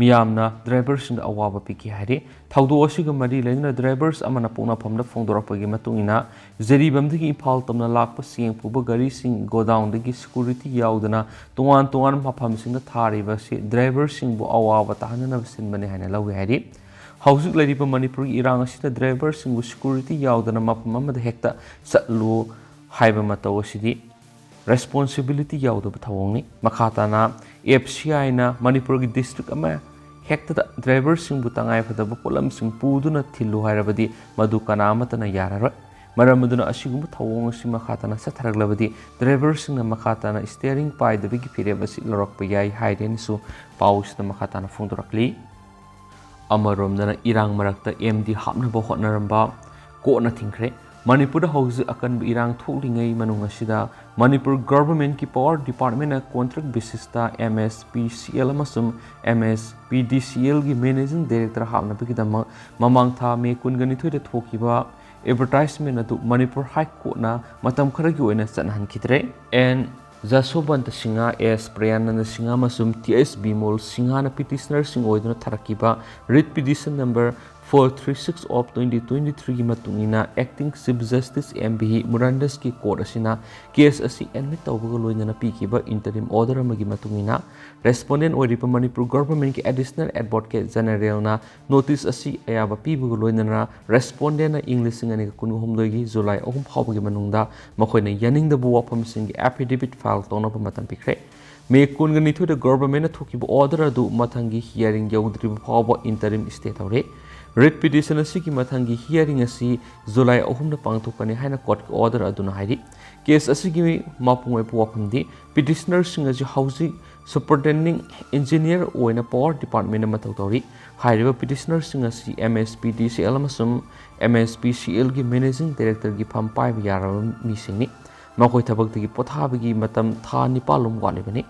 ꯃꯤꯌꯥꯝꯅ ꯗ꯭ꯔꯥꯏꯚꯔꯁꯤꯡꯗ ꯑꯋꯥꯕ ꯄꯤꯈꯤ ꯍꯥꯏꯔꯤ꯫ ꯊꯧꯗꯣꯛ ꯑꯁꯤꯒ ꯃꯔꯤ ꯂꯩꯅꯅ ꯗ꯭ꯔꯥꯏꯚꯔꯁ ꯑꯃꯅ ꯄꯣꯛꯅꯐꯝꯗ ꯐꯣꯡꯗꯣꯔꯛꯄꯒꯤ ꯃꯇꯨꯡ ꯏꯟꯅ, ꯖꯤꯔꯤꯕꯥꯝꯗꯒꯤ ꯏꯝꯐꯥꯜ ꯇꯝꯅ ꯂꯥꯛꯄ ꯆꯦꯡ ꯄꯨꯕ ꯒꯥꯔꯤꯁꯤꯡ ꯒꯣꯗꯥꯎꯟꯗꯒꯤ ꯁꯦꯀꯨꯔꯤꯇꯤ ꯌꯥꯎꯗꯅ ꯇꯣꯉꯥꯟ ꯇꯣꯉꯥꯟꯕ ꯃꯐꯝꯁꯤꯡꯗ ꯊꯥꯔꯤꯕ ꯑꯁꯤ ꯗ꯭ꯔꯥꯏꯚꯔꯁꯤꯡꯕꯨ ꯑꯋꯥꯕ ꯇꯥꯍꯟꯅꯅꯕ ꯁꯤꯟꯕꯅꯤ ꯍꯥꯏꯅ ꯂꯧꯏ ꯍꯥꯏꯔꯤ꯫ ꯍꯧꯖꯤꯛ ꯂꯩꯔꯤꯕ ꯃꯅꯤꯄꯨꯔꯒꯤ ꯏꯔꯥꯡ ꯑꯁꯤꯗ ꯗ꯭ꯔꯥꯏꯚꯔꯁꯤꯡꯕꯨ ꯁꯦꯀ꯭ꯌꯨꯔꯤꯇꯤ ꯌꯥꯎꯗꯅ ꯃꯐꯝ ꯑꯃꯗ ꯍꯦꯛꯇ ꯆꯠꯂꯨ ꯍꯥꯏꯕ ꯃꯇꯧ ꯑꯁꯤꯗꯤ ꯔꯦꯁꯄꯣꯟꯁꯤꯕꯤꯂꯤꯇꯤ ꯌꯥꯎꯗꯕ ꯊꯧꯑꯣꯡꯅꯤ꯫ ꯃꯈꯥ ꯇꯥꯅ ꯑꯦꯐ ꯁꯤ ꯑꯥꯏꯅ ꯃꯅꯤꯄꯨꯔꯒꯤ ꯗꯤꯁꯇ꯭ꯔꯤꯛ ꯑꯃ ꯍꯦꯛꯇꯗ ꯗ꯭ꯔꯥꯏꯚꯔꯁꯤꯡꯕꯨ ꯇꯉꯥꯏꯐꯗꯕ ꯄꯣꯠꯂꯝꯁꯤꯡ ꯄꯨꯗꯨꯅ ꯊꯤꯜꯂꯨ ꯍꯥꯏꯔꯕꯗꯤ ꯃꯗꯨ ꯀꯅꯥ ꯑꯃꯠꯇꯅ ꯌꯥꯔꯔꯣꯏ꯫ ꯃꯔꯝ ꯑꯗꯨꯅ ꯑꯁꯤꯒꯨꯝꯕ ꯊꯧꯑꯣꯡ ꯑꯁꯤ ꯃꯈꯥ ꯇꯥꯅ ꯆꯠꯊꯔꯛꯂꯕꯗꯤ ꯗ꯭ꯔꯥꯏꯚꯔꯁꯤꯡꯅ ꯃꯈꯥ ꯇꯥꯅ ꯁ꯭ꯇꯤꯌꯔꯤꯡ ꯄꯥꯏꯗꯕꯒꯤ ꯐꯤꯔꯦꯞ ꯑꯁꯤ ꯂꯧꯔꯛꯄ ꯌꯥꯏ ꯍꯥꯏꯔꯦꯅꯁꯨ ꯄꯥꯎꯁꯤꯗ ꯃꯈꯥ ꯇꯥꯅ ꯐꯣꯡꯗꯣꯔꯛꯂꯤ꯫ ꯑꯃꯔꯣꯝꯗꯅ ꯏꯔꯥꯡ ꯃꯔꯛꯇ ꯑꯦꯝ ꯗꯤ ꯍꯥꯞꯅꯕ ꯍꯣꯠꯅꯔꯝꯕ ꯀꯣꯔꯠꯅ ꯊꯤꯡꯈ꯭ꯔꯦ꯫ ꯃꯅꯤꯄꯨꯔꯗ ꯍꯧꯖꯤꯛ ꯑꯀꯟꯕ ꯏꯔꯥꯡ ꯊꯣꯛꯂꯤꯉꯩ ꯃꯅꯨꯡ ꯑꯁꯤꯗ ꯃꯅꯤꯄꯨꯔ ꯒꯚꯔꯟꯃꯦꯟꯠꯀꯤ ꯄꯥꯋꯔ ꯗꯤꯄꯥꯔꯠꯃꯦꯟꯠꯅ ꯀꯣꯟꯇ꯭ꯔꯦꯛ ꯕꯦꯁꯤꯁꯇ M S P C L ꯑꯃꯁꯨꯡ ꯑꯦꯝ ꯑꯦꯁ ꯄꯤ ꯗꯤ ꯁꯤ ꯑꯦꯜꯒꯤ ꯃꯦꯅꯦꯖꯤꯡ ꯗꯥꯏꯔꯦꯛꯇꯔ ꯍꯥꯞꯅꯕꯒꯤꯗꯃꯛ ꯃꯃꯥꯡ ꯊꯥ ꯃꯦ ꯀꯨꯟꯒ ꯅꯤꯊꯣꯏꯗ ꯊꯣꯛꯈꯤꯕ ꯑꯦꯗꯚꯔꯇꯥꯏꯖꯃꯦꯟꯠ ꯑꯗꯨ ꯃꯅꯤꯄꯨꯔ ꯍꯥꯏ ꯀꯣꯔꯠꯅ ꯃꯇꯝ ꯈꯔꯒꯤ ꯑꯣꯏꯅ ꯆꯠꯅꯍꯟꯈꯤꯗ꯭ꯔꯦ꯫ ꯑꯦꯟ ꯖꯁꯣꯕꯟꯇ ꯁꯤꯡꯍ, ꯑꯦꯁ ꯄ꯭ꯔꯤꯌꯥꯅꯟꯗ ꯁꯤꯡꯍ ꯑꯃꯁꯨꯡ ꯇꯤ ꯑꯦꯁ ꯕꯤꯃꯣꯜ ꯁꯤꯡꯍꯅ ꯄꯤꯇꯤꯁꯅꯔꯁꯤꯡ ꯑꯣꯏꯗꯨꯅ ꯊꯥꯔꯛꯈꯤꯕ writ petition number four three six of twenty twenty-threeꯒꯤ ꯃꯇꯨꯡ ꯏꯟꯅ, acting chief justice M V ꯃꯨꯔꯥꯟꯗꯁꯀꯤ ꯀꯣꯔꯠ ꯑꯁꯤꯅ ꯀꯦꯁ ꯑꯁꯤ ꯑꯦꯗꯃꯤꯠ ꯇꯧꯕꯒ ꯂꯣꯏꯅꯅ ꯄꯤꯈꯤꯕ ꯏꯟꯇꯔꯤꯝ ꯑꯣꯔꯗꯔ ꯑꯃꯒꯤ ꯃꯇꯨꯡ ꯏꯟꯅ, ꯔꯦꯁꯄꯣꯟꯗꯦꯟꯠ ꯑꯣꯏꯔꯤꯕ ꯃꯅꯤꯄꯨꯔ ꯒꯚꯔꯟꯃꯦꯟꯠꯀꯤ ꯑꯦꯗꯤꯁꯅꯦꯜ ꯑꯦꯗꯚꯣꯀꯦꯠ ꯖꯦꯅꯔꯦꯜꯅ ꯅꯣꯇꯤꯁ ꯑꯁꯤ ꯑꯌꯥꯕ ꯄꯤꯕꯒ ꯂꯣꯏꯅꯅ ꯔꯦꯁꯄꯣꯟꯗꯦꯟꯠꯅ ꯏꯪ ꯂꯤꯁꯤꯡ ꯑꯅꯤꯒ ꯀꯨꯟꯍꯨꯝꯗꯣꯏꯒꯤ ꯖꯨꯂꯥꯏ ꯑꯍꯨꯝ ꯐꯥꯎꯕꯒꯤ ꯃꯅꯨꯡꯗ ꯃꯈꯣꯏꯅ ꯌꯥꯅꯤꯡꯗꯕ ꯋꯥꯐꯝꯁꯤꯡꯒꯤ ꯑꯦꯐꯤꯗꯦꯚꯤꯠ ꯐꯥꯏꯜ ꯇꯧꯅꯕ ꯃꯇꯝ ꯄꯤꯈ꯭ꯔꯦ꯫ ꯃꯦ ꯀꯨꯟꯒ ꯅꯤꯊꯣꯏꯗ ꯒꯚꯔꯟꯃꯦꯟꯠꯅ ꯊꯣꯛꯈꯤꯕ ꯑꯣꯔꯗꯔ ꯑꯗꯨ ꯃꯊꯪꯒꯤ ꯍꯤꯌꯥꯔꯤꯡ ꯌꯧꯗ꯭ꯔꯤꯕ ꯐꯥꯎꯕ ꯏꯟꯇꯔꯤꯝ ꯁ꯭ꯇꯦ ꯇꯧꯔꯤ꯫ ꯔꯤꯠ ꯄꯤꯇꯤꯁꯟ ꯑꯁꯤꯒꯤ ꯃꯊꯪꯒꯤ ꯍꯤꯌꯥꯔꯤꯡ ꯑꯁꯤ ꯖꯨꯂꯥꯏ ꯑꯍꯨꯝꯗ ꯄꯥꯡꯊꯣꯛꯀꯅꯤ ꯍꯥꯏꯅ ꯀꯣꯔꯠꯀꯤ ꯑꯣꯔꯗꯔ ꯑꯗꯨꯅ ꯍꯥꯏꯔꯤ꯫ ꯀꯦꯁ ꯑꯁꯤꯒꯤ ꯃꯄꯨꯡ ꯑꯣꯏꯕ ꯋꯥꯐꯝꯗꯤ ꯄꯤꯇꯤꯁꯅꯔꯁꯤꯡ ꯑꯁꯤ ꯍꯧꯖꯤꯛ ꯁꯨꯄꯔꯤꯟꯇꯦꯟꯗꯤꯡ ꯏꯟꯖꯤꯅꯤꯌꯔ ꯑꯣꯏꯅ ꯄꯥꯋꯔ ꯗꯤꯄꯥꯔꯠꯃꯦꯟꯠꯇ ꯃꯊꯧ ꯇꯧꯔꯤ꯫ ꯍꯥꯏꯔꯤꯕ ꯄꯤꯇꯤꯁꯅꯔꯁꯤꯡ ꯑꯁꯤ ꯑꯦꯝ ꯑꯦꯁ ꯄꯤ ꯗꯤ ꯁꯤ ꯑꯦꯜ ꯑꯃꯁꯨꯡ ꯑꯦꯝ ꯑꯦꯁ ꯄꯤ ꯁꯤ ꯑꯦꯜꯒꯤ ꯃꯦꯅꯦꯖꯤꯡ ꯗꯥꯏꯔꯦꯛꯇꯔꯒꯤ ꯐꯝ ꯄꯥꯏꯕ ꯌꯥꯔꯕ ꯃꯤꯁꯤꯡꯅꯤ꯫ ꯃꯈꯣꯏ ꯊꯕꯛꯇꯒꯤ ꯄꯣꯊꯥꯕꯒꯤ ꯃꯇꯝ ꯊꯥ ꯅꯤꯄꯥꯜ ꯂꯣꯝ ꯋꯥꯠꯂꯤꯕꯅꯤ꯫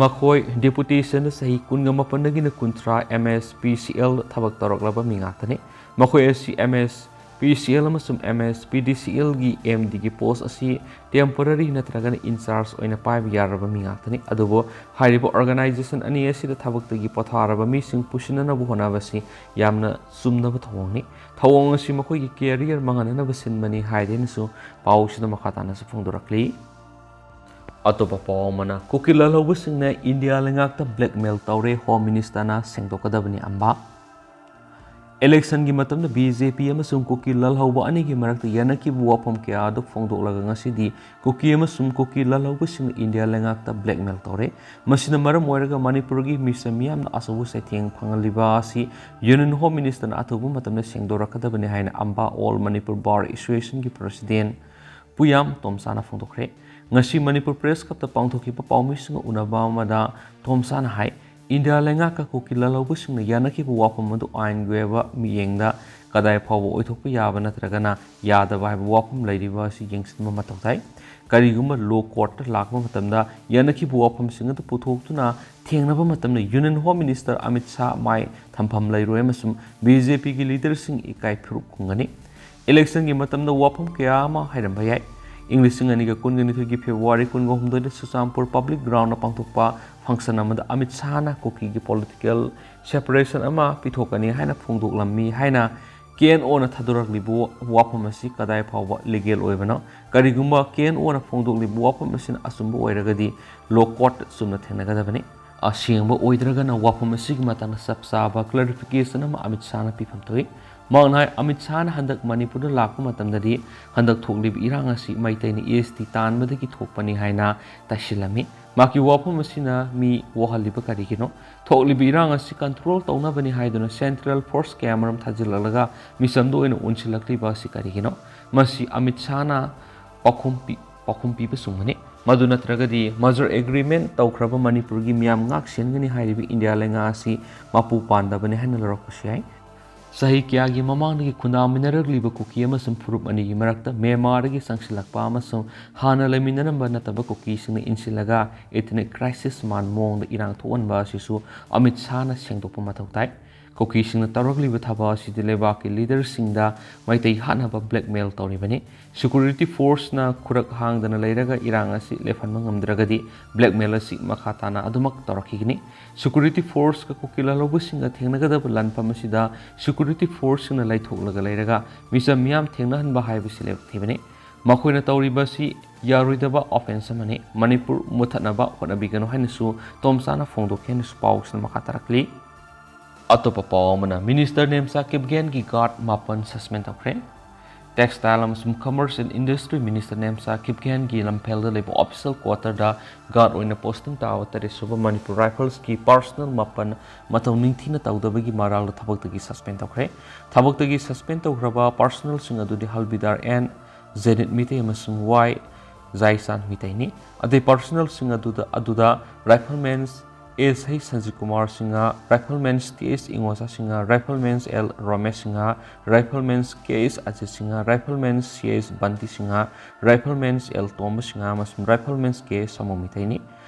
ꯃꯈꯣꯏ ꯗꯦꯄꯨꯇꯦꯁꯟꯗ ꯆꯍꯤ ꯀꯨꯟꯒ ꯃꯥꯄꯟꯗꯒꯤꯅ ꯀꯨꯟꯊ꯭ꯔꯥ ꯑꯦꯝ ꯑꯦꯁ ꯄꯤ ꯁꯤ ꯑꯦꯜꯗ ꯊꯕꯛ ꯇꯧꯔꯛꯂꯕ ꯃꯤ ꯉꯥꯛꯇꯅꯤ꯫ ꯃꯈꯣꯏ ꯑꯁꯤ M S P C L ꯑꯃꯁꯨꯡ ꯑꯦꯝ ꯑꯦꯁ ꯄꯤ ꯗꯤ ꯁꯤ ꯑꯦꯜꯒꯤ ꯑꯦꯝ ꯗꯤꯒꯤ ꯄꯣꯁ ꯑꯁꯤ ꯇꯦꯝꯄꯣꯔꯔꯤ ꯅꯠꯇ꯭ꯔꯒꯅ ꯏꯟꯆꯥꯔꯖ ꯑꯣꯏꯅ ꯄꯥꯏꯕ ꯌꯥꯔꯕ ꯃꯤ ꯉꯥꯛꯇꯅꯤ꯫ ꯑꯗꯨꯕꯨ ꯍꯥꯏꯔꯤꯕ ꯑꯣꯔꯒꯅꯥꯏꯖꯦꯁꯟ ꯑꯅꯤ ꯑꯁꯤꯗ ꯊꯕꯛꯇꯒꯤ ꯄꯣꯊꯥꯔꯕ ꯃꯤꯁꯤꯡ ꯄꯨꯁꯤꯟꯅꯅꯕ ꯍꯣꯠꯅꯕꯁꯤ ꯌꯥꯝꯅ ꯆꯨꯝꯗꯕ ꯊꯧꯑꯣꯡꯅꯤ꯫ ꯊꯧꯑꯣꯡ ꯑꯁꯤ ꯃꯈꯣꯏꯒꯤ ꯀꯦꯔꯤꯌꯔ ꯃꯥꯡꯍꯟꯅꯅꯕ ꯁꯤꯟꯕꯅꯤ ꯍꯥꯏꯗꯦꯅꯁꯨ ꯄꯥꯎꯁꯤꯗ ꯃꯈꯥ ꯇꯥꯅꯁꯨ ꯐꯣꯡꯗꯣꯔꯛꯂꯤ꯫ ꯑꯇꯣꯞꯄ ꯄꯥꯎ ꯑꯃꯅ, ꯀꯨꯀꯤ ꯂꯥꯜꯍꯧꯕꯁꯤꯡꯅ ꯏꯟꯗꯤꯌꯥ ꯂꯩꯉꯥꯛꯇ ꯕ꯭ꯂꯦꯛꯃꯦꯜ ꯇꯧꯔꯦ, ꯍꯣꯝ ꯃꯤꯅꯤꯁꯇꯔꯅ ꯁꯦꯡꯗꯣꯛꯀꯗꯕꯅꯤ ꯑꯝꯕꯥ꯫ Electionꯒꯤ ꯃꯇꯝꯗ BJP ꯑꯃꯁꯨꯡ ꯀꯨꯀꯤ ꯂꯥꯜꯍꯧꯕ ꯑꯅꯤꯒꯤ ꯃꯔꯛꯇ ꯌꯥꯅꯈꯤꯕ ꯋꯥꯐꯝ ꯀꯌꯥ ꯑꯗꯨ ꯐꯣꯡꯗꯣꯛꯂꯒ ꯉꯁꯤꯗꯤ ꯀꯨꯀꯤ ꯑꯃꯁꯨꯡ ꯀꯨꯀꯤ ꯂꯥꯜꯍꯧꯕꯁꯤꯡꯅ ꯏꯟꯗꯤꯌꯥ ꯂꯩꯉꯥꯛꯇ blackmail ꯇꯧꯔꯦ꯫ ꯃꯁꯤꯅ ꯃꯔꯝ ꯑꯣꯏꯔꯒ ꯃꯅꯤꯄꯨꯔꯒꯤ ꯃꯤꯁꯝ ꯃꯤꯌꯥꯝꯅ ꯑꯆꯧꯕ ꯆꯩꯊꯦꯡ ꯐꯪꯍꯜꯂꯤꯕ ꯑꯁꯤ Union Home Ministerꯅ ꯑꯊꯨꯕ ꯃꯇꯝꯗ ꯁꯦꯡꯗꯣꯔꯛꯀꯗꯕꯅꯤ ꯍꯥꯏꯅ ꯑꯝꯕꯥ All Manipur Bar Associationꯒꯤ President ꯄꯨꯌꯥꯝ ꯇꯣꯝꯆꯥꯅ ꯐꯣꯡꯗꯣꯛꯈ꯭ꯔꯦ꯫ ꯉꯁꯤ ꯃꯅꯤꯄꯨꯔ Press Clubꯇ ꯄꯥꯡꯊꯣꯛꯈꯤꯕ ꯄꯥꯎꯃꯤꯁꯤꯡꯒ ꯎꯅꯕ ꯑꯃꯗ ꯇꯣꯝꯆꯥꯅ ꯍꯥꯏ, ꯏꯟꯗꯤꯌꯥ ꯂꯩꯉꯥꯛꯀ ꯀꯨꯀꯤ ꯂꯥꯜꯍꯧꯕꯁꯤꯡꯅ ꯌꯥꯅꯈꯤꯕ ꯋꯥꯐꯝ ꯑꯗꯨ ꯑꯥꯏꯟꯒꯤ ꯑꯣꯏꯕ ꯃꯤꯠꯌꯦꯡꯗ ꯀꯗꯥꯏ ꯐꯥꯎꯕ ꯑꯣꯏꯊꯣꯛꯄ ꯌꯥꯕ ꯅꯠꯇ꯭ꯔꯒꯅ ꯌꯥꯗꯕ ꯍꯥꯏꯕ ꯋꯥꯐꯝ ꯂꯩꯔꯤꯕ ꯑꯁꯤ ꯌꯦꯡꯁꯤꯟꯕ ꯃꯊꯧ ꯇꯥꯏ꯫ ꯀꯔꯤꯒꯨꯝꯕ law courtꯇ ꯂꯥꯛꯄ ꯃꯇꯝꯗ ꯌꯥꯅꯈꯤꯕ ꯋꯥꯐꯝꯁꯤꯡ ꯑꯗꯨ ꯄꯨꯊꯣꯛꯇꯨꯅ ꯊꯦꯡꯅꯕ ꯃꯇꯝꯗ Union Home Minister Amit Shah ꯃꯥꯏ ꯊꯝꯐꯝ ꯂꯩꯔꯣꯏ ꯑꯃꯁꯨꯡ BJPꯒꯤ leaderꯁꯤꯡ ꯏꯀꯥꯏ ꯐꯤꯔꯨꯛ ꯈꯨꯝꯒꯅꯤ꯫ Electionꯒꯤ ꯃꯇꯝꯗ ꯋꯥꯐꯝ ꯀꯌꯥ ꯑꯃ ꯍꯥꯏꯔꯝꯕ ꯌꯥꯏ꯫ ꯏꯪ ꯂꯤꯁꯤꯡ ꯑꯅꯤꯒ ꯀꯨꯟꯒ ꯅꯤꯊꯣꯏꯒꯤ February ꯀꯨꯟꯒ ꯍꯨꯝꯗꯣꯏꯗ ꯆꯨꯔꯆꯥꯟꯄꯨꯔ Public Groundꯗ ꯄꯥꯡꯊꯣꯛꯄ function ꯑꯃꯗ ꯑꯃꯤꯠ ꯁꯥꯍꯅ ꯀꯨꯀꯤꯒꯤ political separation ꯑꯃ ꯄꯤꯊꯣꯛꯀꯅꯤ ꯍꯥꯏꯅ ꯐꯣꯡꯗꯣꯛꯂꯝꯃꯤ ꯍꯥꯏꯅ KNOꯅ ꯊꯥꯗꯣꯔꯛꯂꯤꯕ ꯋꯥꯐꯝ ꯑꯁꯤ ꯀꯗꯥꯏ ꯐꯥꯎꯕ legal ꯑꯣꯏꯕꯅꯣ? ꯀꯔꯤꯒꯨꯝꯕ KNOꯅ ꯐꯣꯡꯗꯣꯛꯂꯤꯕ ꯋꯥꯐꯝ ꯑꯁꯤꯅ ꯑꯆꯨꯝꯕ ꯑꯣꯏꯔꯒꯗꯤ law courtꯇ ꯆꯨꯝꯅ ꯊꯦꯡꯅꯒꯗꯕꯅꯤ꯫ ꯑꯁꯦꯡꯕ ꯑꯣꯏꯗ꯭ꯔꯒꯅ ꯋꯥꯐꯝ ꯑꯁꯤꯒꯤ ꯃꯇꯥꯡꯗ ꯆꯞ ꯆꯥꯕ clarification ꯑꯃ ꯑꯃꯤꯠ ꯁꯥꯍꯅ ꯄꯤꯐꯝ ꯊꯣꯛꯏ꯫ ꯃꯍꯥꯛꯅ ꯍꯥꯏ, ꯑꯃꯤꯠ ꯁꯥꯍꯅ ꯍꯟꯗꯛ ꯃꯅꯤꯄꯨꯔꯗ ꯂꯥꯛꯄ ꯃꯇꯝꯗꯗꯤ ꯍꯟꯗꯛ ꯊꯣꯛꯂꯤꯕ ꯏꯔꯥꯡ ꯑꯁꯤ ꯃꯩꯇꯩꯅ ST ꯇꯥꯟꯕꯗꯒꯤ ꯊꯣꯛꯄꯅꯤ ꯍꯥꯏꯅ ꯇꯥꯏꯁꯤꯜꯂꯝꯃꯤ꯫ ꯃꯍꯥꯛꯀꯤ ꯋꯥꯐꯝ ꯑꯁꯤꯅ ꯃꯤ ꯋꯥꯍꯜꯂꯤꯕ ꯀꯔꯤꯒꯤꯅꯣ? ꯊꯣꯛꯂꯤꯕ ꯏꯔꯥꯡ ꯑꯁꯤ control ꯇꯧꯅꯕꯅꯤ ꯍꯥꯏꯗꯨꯅ central force ꯀꯌꯥꯃꯔꯨꯝ ꯊꯥꯖꯤꯜꯂꯛꯂꯒ ꯃꯤꯆꯝꯗ ꯑꯣꯏꯅ ꯑꯣꯟꯁꯤꯜꯂꯛꯂꯤꯕ ꯑꯁꯤ ꯀꯔꯤꯒꯤꯅꯣ? ꯃꯁꯤ ꯑꯃꯤꯠ ꯁꯥꯍꯅ ꯄꯥꯎꯈꯨꯝ ꯄꯤ-, ꯄꯥꯎꯈꯨꯝ ꯄꯤꯕ ꯆꯨꯝꯒꯅꯤ꯫ ꯃꯗꯨ ꯅꯠꯇ꯭ꯔꯒꯗꯤ merger agreement ꯇꯧꯈ꯭ꯔꯕ ꯃꯅꯤꯄꯨꯔꯒꯤ ꯃꯤꯌꯥꯝ ꯉꯥꯛ ꯁꯦꯟꯒꯅꯤ ꯍꯥꯏꯔꯤꯕ ꯏꯟꯗꯤꯌꯥ ꯂꯩꯉꯥꯛ ꯑꯁꯤ ꯃꯄꯨ ꯄꯥꯟꯗꯕꯅꯤ ꯍꯥꯏꯅ ꯂꯧꯔꯛꯄꯁꯨ ꯌꯥꯏ꯫ ꯆꯍꯤ ꯀꯌꯥꯒꯤ ꯃꯃꯥꯡꯗꯒꯤ ꯈꯨꯟꯗꯥꯃꯤꯟꯅꯔꯛꯂꯤꯕ ꯀꯨꯀꯤ ꯑꯃꯁꯨꯡ ꯐꯨꯔꯨꯞ ꯑꯅꯤꯒꯤ ꯃꯔꯛꯇ ꯃ꯭ꯌꯥꯟꯃꯥꯔꯗꯒꯤ ꯆꯪꯁꯤꯜꯂꯛꯄ ꯑꯃꯁꯨꯡ ꯍꯥꯟꯅ ꯂꯩꯃꯤꯟꯅꯔꯝꯕ ꯅꯠꯇꯕ ꯀꯨꯀꯤꯁꯤꯡꯅ ꯏꯟꯁꯤꯜꯂꯒ ethnic crisis ꯃꯥꯟ ꯃꯑꯣꯡꯗ ꯏꯔꯥꯡ ꯊꯣꯛꯍꯟꯕ ꯑꯁꯤꯁꯨ ꯑꯃꯤꯠ ꯁꯥꯍꯅ ꯁꯦꯡꯗꯣꯛꯄ ꯃꯊꯧ ꯇꯥꯏ꯫ ꯀꯨꯀꯤꯁꯤꯡꯅ ꯇꯧꯔꯛꯂꯤꯕ ꯊꯕꯛ ꯑꯁꯤꯗꯤ ꯂꯩꯕꯥꯛꯀꯤ leaderꯁꯤꯡꯗ ꯃꯩꯇꯩ ꯍꯥꯠꯅꯕ blackmail ꯇꯧꯔꯤꯕꯅꯤ꯫ Security forceꯅ ꯈꯨꯔꯛ ꯍꯥꯡꯗꯅ ꯂꯩꯔꯒ ꯏꯔꯥꯡ ꯑꯁꯤ ꯂꯦꯞꯍꯟꯕ ꯉꯝꯗ꯭ꯔꯒꯗꯤ blackmail ꯑꯁꯤ ꯃꯈꯥ ꯇꯥꯅ ꯑꯗꯨꯃꯛ ꯇꯧꯔꯛꯈꯤꯒꯅꯤ꯫ Security forceꯀ ꯀꯨꯀꯤ ꯂꯥꯜꯍꯧꯕꯁꯤꯡꯒ ꯊꯦꯡꯅꯒꯗꯕ ꯂꯥꯟꯐꯝ ꯑꯁꯤꯗ security forceꯁꯤꯡꯅ ꯂꯩꯊꯣꯛꯂꯒ ꯂꯩꯔꯒ ꯃꯤꯆꯝ ꯃꯤꯌꯥꯝ ꯊꯦꯡꯅꯍꯟꯕ ꯍꯥꯏꯕꯁꯤ ꯂꯩꯕꯛ ꯊꯤꯕꯅꯤ꯫ ꯃꯈꯣꯏꯅ ꯇꯧꯔꯤꯕ ꯑꯁꯤ ꯌꯥꯔꯣꯏꯗꯕ offence ꯑꯃꯅꯤ꯫ ꯃꯅꯤꯄꯨꯔ ꯃꯨꯠꯊꯠꯅꯕ ꯍꯣꯠꯅꯕꯤꯒꯅꯨ ꯍꯥꯏꯅꯁꯨ ꯇꯣꯝꯆꯥꯅ ꯐꯣꯡꯗꯣꯛꯈꯤ ꯍꯥꯏꯅꯁꯨ ꯄꯥꯎꯁꯤꯅ ꯃꯈꯥ ꯇꯥꯔꯛꯂꯤ꯫ ꯑꯇꯣꯞꯄ ꯄꯥꯎ ꯑꯃꯅ, ꯃꯤꯅꯤꯁꯇꯔ ꯅꯦꯝꯆꯥ ꯀꯤꯞꯒꯦꯟꯒꯤ ꯒꯥꯔꯗ ꯃꯥꯄꯟ ꯁꯁꯄꯦꯟ ꯇꯧꯈ꯭ꯔꯦ꯫ ꯇꯦꯛꯁꯇꯥꯏꯜ ꯑꯃꯁꯨꯡ commerce and industry minister Nemcha ꯀꯤꯞꯒꯦꯟꯒꯤ ꯂꯝꯐꯦꯜꯗ ꯂꯩꯕ ꯑꯣꯐꯤꯁꯤꯌꯦꯜ ꯀ꯭ꯋꯥꯇꯔꯗ ꯒꯥꯔꯗ ꯑꯣꯏꯅ ꯄꯣꯁꯇꯤꯡ ꯇꯥꯕ ꯇꯔꯦꯠ ꯁꯨꯕ ꯃꯅꯤꯄꯨꯔ ꯔꯥꯏꯐꯜꯁꯀꯤ ꯄꯥꯔꯁꯅꯦꯜ ꯃꯥꯄꯟ ꯃꯇꯧ ꯅꯤꯡꯊꯤꯅ ꯇꯧꯗꯕꯒꯤ ꯃꯔꯥꯜꯗ ꯊꯕꯛꯇꯒꯤ ꯁꯁꯄꯦꯟ ꯇꯧꯈ꯭ꯔꯦ꯫ ꯊꯕꯛꯇꯒꯤ ꯁꯁꯄꯦꯟ ꯇꯧꯈ꯭ꯔꯕ ꯄꯥꯔꯁꯅꯦꯜꯁꯤꯡ ꯑꯗꯨꯗꯤ ꯍꯜꯕꯤꯗꯥꯔ ꯑꯦꯟ ꯖꯦꯅꯤꯠ ꯃꯤꯇꯩ ꯑꯃꯁꯨꯡ ꯋꯥꯏ ꯖꯥꯏꯆꯥꯟ ꯃꯤꯇꯩꯅꯤ꯫ ꯑꯇꯩ ꯄꯥꯔꯁꯅꯦꯜꯁꯤꯡ ꯑꯗꯨꯗ, ꯑꯗꯨꯗ riflemen S H Sanjit Kumar Singh, riflemen T S Ingocha Singh, riflemen L Romesh Singh, riflemen K S Ajit Singh, riflemen C S Bunty Singh, riflemen L Tomba Singh ꯑꯃꯁꯨꯡ ꯔꯥꯏꯐꯜꯃꯦꯟꯁ ꯀꯦ ꯁꯃꯨ ꯃꯤꯇꯩꯅꯤ꯫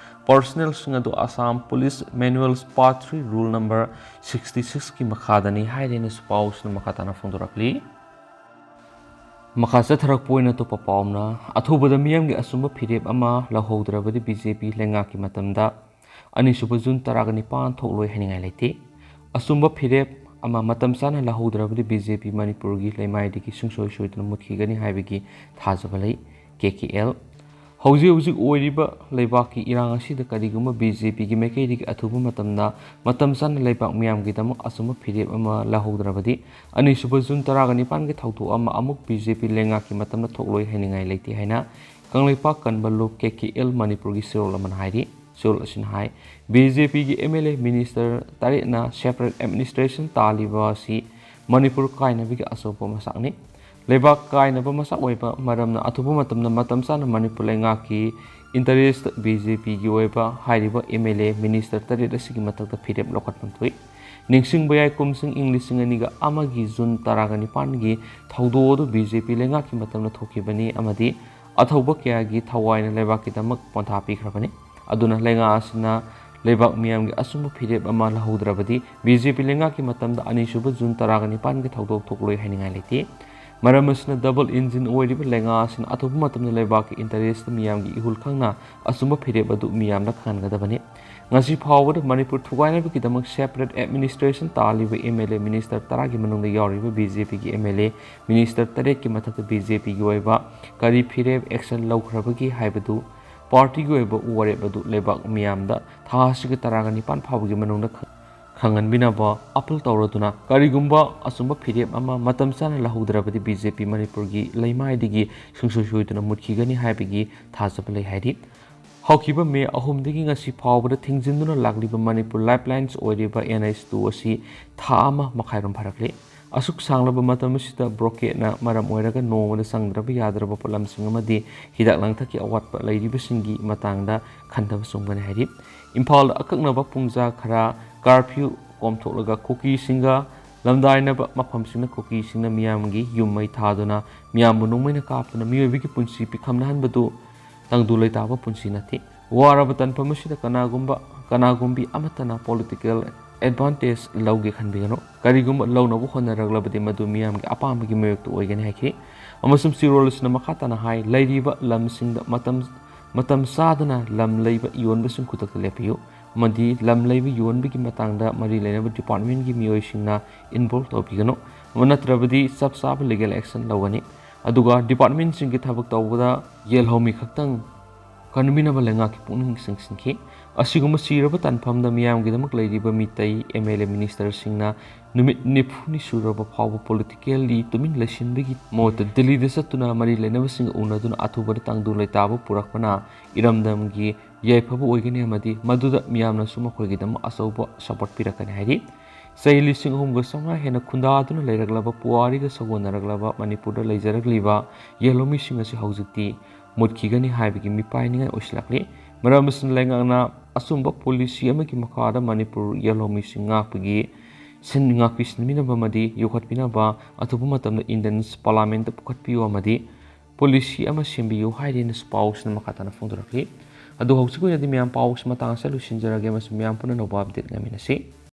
ꯄꯥꯔꯁꯅꯦꯜꯁꯤꯡ ꯑꯗꯨ Assam police manuals part three rule number sixty ꯁꯤꯛꯁꯀꯤ ꯃꯈꯥꯗꯅꯤ ꯍꯥꯏꯔꯦꯅꯁꯨ ꯄꯥꯎꯁꯤꯅ ꯃꯈꯥ ꯇꯥꯅ ꯐꯣꯡꯗꯣꯔꯛꯂꯤ꯫ ꯃꯈꯥ ꯆꯠꯊꯔꯛꯄ ꯑꯣꯏꯅ ꯑꯇꯣꯞꯄ ꯄꯥꯎ ꯑꯃꯅ, ꯑꯊꯨꯕꯗ ꯃꯤꯌꯥꯝꯒꯤ ꯑꯆꯨꯝꯕ ꯐꯤꯔꯦꯞ ꯑꯃ ꯂꯧꯍꯧꯗ꯭ꯔꯕꯗꯤ ꯕꯤ ꯖꯦ ꯄꯤ ꯂꯩꯉꯥꯛꯀꯤ ꯃꯇꯝꯗ ꯑꯅꯤꯁꯨꯕ ꯖꯨꯟ ꯇꯔꯥꯒ ꯅꯤꯄꯥꯟ ꯊꯣꯛꯂꯣꯏ ꯍꯥꯏꯅꯤꯡꯉꯥꯏ ꯂꯩꯇꯦ꯫ ꯑꯆꯨꯝꯕ ꯐꯤꯔꯦꯞ ꯑꯃ ꯃꯇꯝ ꯆꯥꯅ ꯂꯧꯍꯧꯗ꯭ꯔꯕꯗꯤ ꯕꯤ ꯖꯦ ꯄꯤ ꯃꯅꯤꯄꯨꯔꯒꯤ ꯂꯩꯃꯥꯏꯗꯒꯤ ꯁꯨꯡꯁꯣꯏ ꯁꯣꯏꯗꯅ ꯃꯨꯠꯈꯤꯒꯅꯤ ꯍꯥꯏꯕꯒꯤ ꯊꯥꯖꯕ ꯂꯩ꯫ ꯀꯦ ꯀꯦ ꯑꯦꯜ꯫ ꯍꯧꯖꯤꯛ ꯍꯧꯖꯤꯛ ꯑꯣꯏꯔꯤꯕ ꯂꯩꯕꯥꯛꯀꯤ ꯏꯔꯥꯡ ꯑꯁꯤꯗ ꯀꯔꯤꯒꯨꯝꯕ ꯕꯤ ꯖꯦ ꯄꯤꯒꯤ ꯃꯥꯏꯀꯩꯗꯒꯤ ꯑꯊꯨꯕ ꯃꯇꯝꯗ ꯃꯇꯝ ꯆꯥꯅ ꯂꯩꯕꯥꯛ ꯃꯤꯌꯥꯝꯒꯤꯗꯃꯛ ꯑꯆꯨꯝꯕ ꯐꯤꯔꯦꯞ ꯑꯃ ꯂꯧꯍꯧꯗ꯭ꯔꯕꯗꯤ, ꯑꯅꯤꯁꯨꯕ ꯖꯨꯟ ꯇꯔꯥꯒ ꯅꯤꯄꯥꯟꯒꯤ ꯊꯧꯗꯣꯛ ꯑꯃ ꯑꯃꯨꯛ ꯕꯤ ꯖꯦ ꯄꯤ ꯂꯩꯉꯥꯛꯀꯤ ꯃꯇꯝꯗ ꯊꯣꯛꯂꯣꯏ ꯍꯥꯏꯅꯤꯡꯉꯥꯏ ꯂꯩꯇꯦ ꯍꯥꯏꯅ ꯀꯪꯂꯩꯄꯥꯛ ꯀꯟꯕ ꯂꯨꯞ ꯀꯦ ꯀꯦ ꯑꯦꯜ ꯃꯅꯤꯄꯨꯔꯒꯤ ꯆꯦꯔꯣꯜ ꯑꯃꯅ ꯍꯥꯏꯔꯤ꯫ ꯆꯦꯔꯣꯜ ꯑꯁꯤꯅ ꯍꯥꯏ, ꯕꯤ ꯖꯦ ꯄꯤꯒꯤ ꯑꯦꯝ ꯑꯦꯜ ꯑꯦ ꯃꯤꯅꯤꯁꯇꯔ ꯇꯔꯦꯠꯅ ꯁꯦꯄꯔꯦꯠ ꯑꯦꯗꯃꯤꯅꯤꯁꯇ꯭ꯔꯦꯁꯟ ꯇꯥꯜꯂꯤꯕ ꯑꯁꯤ ꯃꯅꯤꯄꯨꯔ ꯀꯥꯏꯅꯕꯒꯤ ꯑꯆꯧꯕ ꯃꯁꯛꯅꯤ꯫ ꯂꯩꯕꯥꯛ ꯀꯥꯏꯅꯕ ꯃꯁꯛ ꯑꯣꯏꯕ ꯃꯔꯝꯅ ꯑꯊꯨꯕ ꯃꯇꯝꯗ ꯃꯇꯝ ꯆꯥꯅ ꯃꯅꯤꯄꯨꯔ ꯂꯩꯉꯥꯛꯀꯤ ꯏꯟꯇꯔꯦꯁꯇ ꯕꯤ ꯖꯦ ꯄꯤꯒꯤ ꯑꯣꯏꯕ ꯍꯥꯏꯔꯤꯕ ꯑꯦꯝ ꯑꯦꯜ ꯑꯦ ꯃꯤꯅꯤꯁꯇꯔ ꯇꯔꯦꯠ ꯑꯁꯤꯒꯤ ꯃꯊꯛꯇ ꯐꯤꯔꯦꯞ ꯂꯧꯈꯠꯐꯝ ꯊꯣꯛꯏ꯫ ꯅꯤꯡꯁꯤꯡꯕ ꯌꯥꯏ, ꯀꯨꯝꯁꯤꯡ ꯏꯪ ꯂꯤꯁꯤꯡ ꯑꯅꯤꯒ ꯑꯃꯒꯤ ꯖꯨꯟ ꯇꯔꯥꯒ ꯅꯤꯄꯥꯟꯒꯤ ꯊꯧꯗꯣꯛ ꯑꯗꯨ ꯕꯤ ꯖꯦ ꯄꯤ ꯂꯩꯉꯥꯛꯀꯤ ꯃꯇꯝꯗ ꯊꯣꯛꯈꯤꯕꯅꯤ ꯑꯃꯗꯤ ꯑꯊꯧꯕ ꯀꯌꯥꯒꯤ ꯊꯋꯥꯏꯅ ꯂꯩꯕꯥꯛꯀꯤꯗꯃꯛ ꯄꯣꯟꯊꯥ ꯄꯤꯈ꯭ꯔꯕꯅꯤ꯫ ꯑꯗꯨꯅ ꯂꯩꯉꯥꯛ ꯑꯁꯤꯅ ꯂꯩꯕꯥꯛ ꯃꯤꯌꯥꯝꯒꯤ ꯑꯆꯨꯝꯕ ꯐꯤꯔꯦꯞ ꯑꯃ ꯂꯧꯍꯧꯗ꯭ꯔꯕꯗꯤ ꯕꯤ ꯖꯦ ꯄꯤ ꯂꯩꯉꯥꯛꯀꯤ ꯃꯇꯝꯗ ꯑꯅꯤꯁꯨꯕ ꯖꯨꯟ ꯇꯔꯥꯒ ꯅꯤꯄꯥꯟꯒꯤ ꯊꯧꯗꯣꯛ ꯊꯣꯛꯂꯣꯏ ꯍꯥꯏꯅꯤꯡꯉꯥꯏ ꯂꯩꯇꯦ꯫ ꯃꯔꯝ ꯑꯁꯤꯅ ꯗꯕꯜ ꯏꯟꯖꯤꯟ ꯑꯣꯏꯔꯤꯕ ꯂꯩꯉꯥꯛ ꯑꯁꯤꯅ ꯑꯊꯨꯕ ꯃꯇꯝꯗ ꯂꯩꯕꯥꯛꯀꯤ ꯏꯟꯇꯔꯦꯁꯇ ꯃꯤꯌꯥꯝꯒꯤ ꯏꯍꯨꯜ ꯈꯪꯅ ꯑꯆꯨꯝꯕ ꯐꯤꯔꯦꯞ ꯑꯗꯨ ꯃꯤꯌꯥꯝꯗ ꯈꯪꯍꯟꯒꯗꯕꯅꯤ꯫ ꯉꯁꯤ ꯐꯥꯎꯕꯗ ꯃꯅꯤꯄꯨꯔ ꯊꯨꯒꯥꯏꯅꯕꯒꯤꯗꯃꯛ ꯁꯦꯄꯔꯦꯠ ꯑꯦꯗꯃꯤꯅꯤꯁꯇ꯭ꯔꯦꯁꯟ ꯇꯥꯜꯂꯤꯕ ꯑꯦꯝ ꯑꯦꯜ ꯑꯦ ꯃꯤꯅꯤꯁꯇꯔ ꯇꯔꯥꯒꯤ ꯃꯅꯨꯡꯗ ꯌꯥꯎꯔꯤꯕ ꯕꯤ ꯖꯦ ꯄꯤꯒꯤ ꯑꯦꯝ ꯑꯦꯜ ꯑꯦ ꯃꯤꯅꯤꯁꯇꯔ ꯇꯔꯦꯠꯀꯤ ꯃꯊꯛꯇ ꯕꯤ ꯖꯦ ꯄꯤꯒꯤ ꯑꯣꯏꯕ ꯀꯔꯤ ꯐꯤꯔꯦꯞ ꯑꯦꯛꯁꯟ ꯂꯧꯈ꯭ꯔꯕꯒꯦ ꯍꯥꯏꯕꯗꯨ, ꯄꯥꯔꯇꯤꯒꯤ ꯑꯣꯏꯕ ꯋꯥꯔꯦꯞ ꯑꯗꯨ ꯂꯩꯕꯥꯛ ꯃꯤꯌꯥꯝꯗ ꯊꯥ ꯑꯁꯤꯒꯤ ꯇꯔꯥꯒ ꯅꯤꯄꯥꯟ ꯐꯥꯎꯕꯒꯤ ꯃꯅꯨꯡꯗ ꯈ-, ꯈꯪꯍꯟꯕꯤꯅꯕ ꯑꯥꯄꯤꯜ ꯇꯧꯔꯗꯨꯅ, ꯀꯔꯤꯒꯨꯝꯕ ꯑꯆꯨꯝꯕ ꯐꯤꯔꯦꯞ ꯑꯃ ꯃꯇꯝ ꯆꯥꯅ ꯂꯧꯍꯧꯗ꯭ꯔꯕꯗꯤ ꯕꯤ ꯖꯦ ꯄꯤ ꯃꯅꯤꯄꯨꯔꯒꯤ ꯂꯩꯃꯥꯏꯗꯒꯤ ꯁꯨꯡꯁꯣꯏ ꯁꯣꯏꯗꯅ ꯃꯨꯠꯈꯤꯒꯅꯤ ꯍꯥꯏꯕꯒꯤ ꯊꯥꯖꯕ ꯂꯩ ꯍꯥꯏꯔꯤ꯫ ꯍꯧꯈꯤꯕ ꯃꯦ ꯑꯍꯨꯝꯗꯒꯤ ꯉꯁꯤ ꯐꯥꯎꯕꯗ ꯊꯤꯡꯖꯤꯟꯗꯨꯅ ꯂꯥꯛꯂꯤꯕ ꯃꯅꯤꯄꯨꯔ ꯂꯥꯏꯐ ꯂꯥꯏꯟꯁ ꯑꯣꯏꯔꯤꯕ ꯑꯦꯟ ꯑꯩꯆ ꯇꯨ ꯑꯁꯤ ꯊꯥ ꯑꯃ ꯃꯈꯥꯏꯔꯣꯝ ꯐꯥꯔꯛꯂꯦ꯫ ꯑꯁꯨꯛ ꯁꯥꯡꯂꯕ ꯃꯇꯝ ꯑꯁꯤꯗ ꯕ꯭ꯔꯣꯀꯦꯠꯅ ꯃꯔꯝ ꯑꯣꯏꯔꯒ ꯅꯣꯡꯃꯗ ꯆꯪꯗ꯭ꯔꯕ ꯌꯥꯗ꯭ꯔꯕ ꯄꯣꯠꯂꯝꯁꯤꯡ ꯑꯃꯗꯤ ꯍꯤꯗꯥꯛ ꯂꯥꯡꯊꯛꯀꯤ ꯑꯋꯥꯠꯄ ꯂꯩꯔꯤꯕꯁꯤꯡꯒꯤ ꯃꯇꯥꯡꯗ ꯈꯟꯊꯕ ꯆꯨꯝꯒꯅꯤ ꯍꯥꯏꯔꯤ꯫ ꯏꯝꯐꯥꯜꯗ ꯑꯀꯛꯅꯕ ꯄꯨꯡꯖꯥ ꯈꯔ ꯀꯥꯔꯐ꯭ꯌꯨ ꯀꯣꯝꯊꯣꯛꯂꯒ ꯀꯨꯀꯤꯁꯤꯡꯒ ꯂꯝꯗꯥꯏꯅꯕ ꯃꯐꯝꯁꯤꯡꯅ ꯀꯨꯀꯤꯁꯤꯡꯅ ꯃꯤꯌꯥꯝꯒꯤ ꯌꯨꯝ ꯃꯩ ꯊꯥꯗꯨꯅ ꯃꯤꯌꯥꯝꯕꯨ ꯅꯣꯡꯃꯩꯅ ꯀꯥꯞꯇꯨꯅ ꯃꯤꯑꯣꯏꯕꯒꯤ ꯄꯨꯟꯁꯤ ꯄꯤꯈꯝꯅꯍꯟꯕꯗꯨ ꯇꯪꯗꯨ ꯂꯩꯇꯥꯕ ꯄꯨꯟꯁꯤ ꯅꯠꯇꯦ꯫ ꯋꯥꯔꯕ ꯇꯥꯟꯐꯝ ꯑꯁꯤꯗ ꯀꯅꯥꯒꯨꯝꯕ, ꯀꯅꯥꯒꯨꯝꯕꯤ ꯑꯃꯠꯇꯅ ꯄꯣꯂꯤꯇꯤꯀꯦꯜ ꯑꯦꯗꯚꯥꯟꯇꯦꯖ ꯂꯧꯒꯦ ꯈꯟꯕꯤꯒꯅꯨ꯫ ꯀꯔꯤꯒꯨꯝꯕ ꯂꯧꯅꯕ ꯍꯣꯠꯅꯔꯛꯂꯕꯗꯤ ꯃꯗꯨ ꯃꯤꯌꯥꯝꯒꯤ ꯑꯄꯥꯝꯕꯒꯤ ꯃꯥꯌꯣꯛꯇ ꯑꯣꯏꯒꯅꯤ ꯍꯥꯏꯈꯤ꯫ ꯑꯃꯁꯨꯡ ꯆꯤꯔꯣꯜ ꯑꯁꯤꯅ ꯃꯈꯥ ꯇꯥꯅ ꯍꯥꯏ, ꯂꯩꯔꯤꯕ ꯂꯝꯁꯤꯡꯗ ꯃꯇꯝ, ꯃꯇꯝ ꯆꯥꯗꯅ ꯂꯝ ꯂꯩꯕ ꯌꯣꯟꯕꯁꯤꯡ ꯈꯨꯗꯛꯇ ꯂꯦꯞꯄꯤꯌꯨ ꯑꯃꯗꯤ ꯂꯝ ꯂꯩꯕ ꯌꯣꯟꯕꯒꯤ ꯃꯇꯥꯡꯗ ꯃꯔꯤ ꯂꯩꯅꯕ ꯗꯤꯄꯥꯔꯠꯃꯦꯟꯒꯤ ꯃꯤꯑꯣꯏꯁꯤꯡꯅ ꯏꯟꯚꯣꯜꯕ ꯇꯧꯕꯤꯒꯅꯨ, ꯅꯠꯇ꯭ꯔꯕꯗꯤ ꯆꯞ ꯆꯥꯕ ꯂꯤꯒꯦꯜ ꯑꯦꯛꯁꯟ ꯂꯧꯒꯅꯤ꯫ ꯑꯗꯨꯒ ꯗꯤꯄꯥꯔꯠꯃꯦꯟꯁꯤꯡꯒꯤ ꯊꯕꯛ ꯇꯧꯕꯗ ꯌꯦꯜꯍꯧꯃꯤ ꯈꯛꯇꯪ ꯀꯟꯕꯤꯅꯕ ꯂꯩꯉꯥꯛꯀꯤ ꯄꯨꯛꯅꯤꯡ ꯆꯤꯡꯁꯤꯟꯈꯤ꯫ ꯑꯁꯤꯒꯨꯝꯕ ꯆꯤꯔꯕ ꯇꯥꯟꯐꯝꯗ ꯃꯤꯌꯥꯝꯒꯤꯗꯃꯛ ꯂꯩꯔꯤꯕ ꯃꯤꯇꯩ, ꯑꯦꯝ ꯑꯦꯜ ꯑꯦ, ꯃꯤꯅꯤꯁꯇꯔꯁꯤꯡꯅ ꯅꯨꯃꯤꯠ ꯅꯤꯐꯨꯅꯤ ꯁꯨꯔꯕ ꯐꯥꯎꯕ ꯄꯣꯂꯤꯇꯤꯀꯦꯜꯂꯤ ꯇꯨꯃꯤꯟ ꯂꯩꯁꯤꯟꯕꯒꯤ ꯃꯍꯨꯠꯇ ꯗꯤꯜꯂꯤꯗ ꯆꯠꯇꯨꯅ ꯃꯔꯤ ꯂꯩꯅꯕꯁꯤꯡꯒ ꯎꯅꯗꯨꯅ ꯑꯊꯨꯕꯗ ꯇꯪꯗꯨ ꯂꯩꯇꯥꯕ ꯄꯨꯔꯛꯄꯅ ꯏꯔꯝꯗꯝꯒꯤ ꯌꯥꯏꯐꯕ ꯑꯣꯏꯒꯅꯤ ꯑꯃꯗꯤ ꯃꯗꯨꯗ ꯃꯤꯌꯥꯝꯅꯁꯨ ꯃꯈꯣꯏꯒꯤꯗꯃꯛ ꯑꯆꯧꯕ ꯁꯄꯣꯔꯠ ꯄꯤꯔꯛꯀꯅꯤ ꯍꯥꯏꯔꯤ꯫ ꯆꯍꯤ ꯂꯤꯁꯤꯡ ꯑꯍꯨꯝꯒ ꯆꯥꯝꯃꯉꯥ ꯍꯦꯟꯅ ꯈꯨꯟꯗꯥꯗꯨꯅ ꯂꯩꯔꯛꯂꯕ, ꯄꯨꯋꯥꯔꯤꯒ ꯁꯥꯒꯣꯟꯅꯔꯛꯂꯕ ꯃꯅꯤꯄꯨꯔꯗ ꯂꯩꯖꯔꯛꯂꯤꯕ ꯌꯦꯜꯍꯧꯃꯤꯁꯤꯡ ꯑꯁꯤ ꯍꯧꯖꯤꯛꯇꯤ ꯃꯨꯠꯈꯤꯒꯅꯤ ꯍꯥꯏꯕꯒꯤ ꯃꯤꯄꯥꯏꯅꯤꯡꯉꯥꯏ ꯑꯣꯏꯁꯤꯜꯂꯛꯂꯤ꯫ ꯃꯔꯝ ꯑꯁꯤꯅ ꯂꯩꯉꯥꯛꯅ ꯑꯆꯨꯝꯕ ꯄꯣꯂꯤꯁꯤ ꯑꯃꯒꯤ ꯃꯈꯥꯗ ꯃꯅꯤꯄꯨꯔ ꯌꯦꯜꯍꯧꯃꯤꯁꯤꯡ ꯉꯥꯛꯄꯒꯤ ꯁꯤꯟ-, ꯉꯥꯛꯄꯤ ꯁꯤꯟꯕꯤꯅꯕ ꯑꯃꯗꯤ ꯌꯣꯛꯈꯠꯄꯤꯅꯕ ꯑꯊꯨꯕ ꯃꯇꯝꯗ ꯏꯟꯗꯤꯌꯟ ꯄꯥꯔꯂꯥꯃꯦꯟꯗ ꯄꯨꯈꯠꯄꯤꯌꯨ ꯑꯃꯗꯤ ꯄꯣꯂꯤꯁꯤ ꯑꯃ ꯁꯦꯝꯕꯤꯌꯨ ꯍꯥꯏꯔꯦꯅꯁꯨ ꯄꯥꯎꯁꯤꯅ ꯃꯈꯥ ꯇꯥꯅ ꯐꯣꯡꯗꯣꯔꯛꯂꯤ꯫ ꯑꯗꯨ ꯍꯧꯖꯤꯛꯀꯤ ꯑꯣꯏꯅꯗꯤ ꯃꯌꯥꯝ ꯄꯥꯎꯁꯤ ꯃꯇꯥꯡ ꯑꯁꯤꯗ ꯂꯣꯏꯁꯤꯟꯖꯔꯒꯦ ꯑꯃꯁꯨꯡ ꯃꯌꯥꯝ ꯄꯨꯟꯅ ꯑꯅꯧꯕ ꯑꯞꯗꯦꯠ ꯉꯥꯏꯃꯤꯟꯅꯁꯤ꯫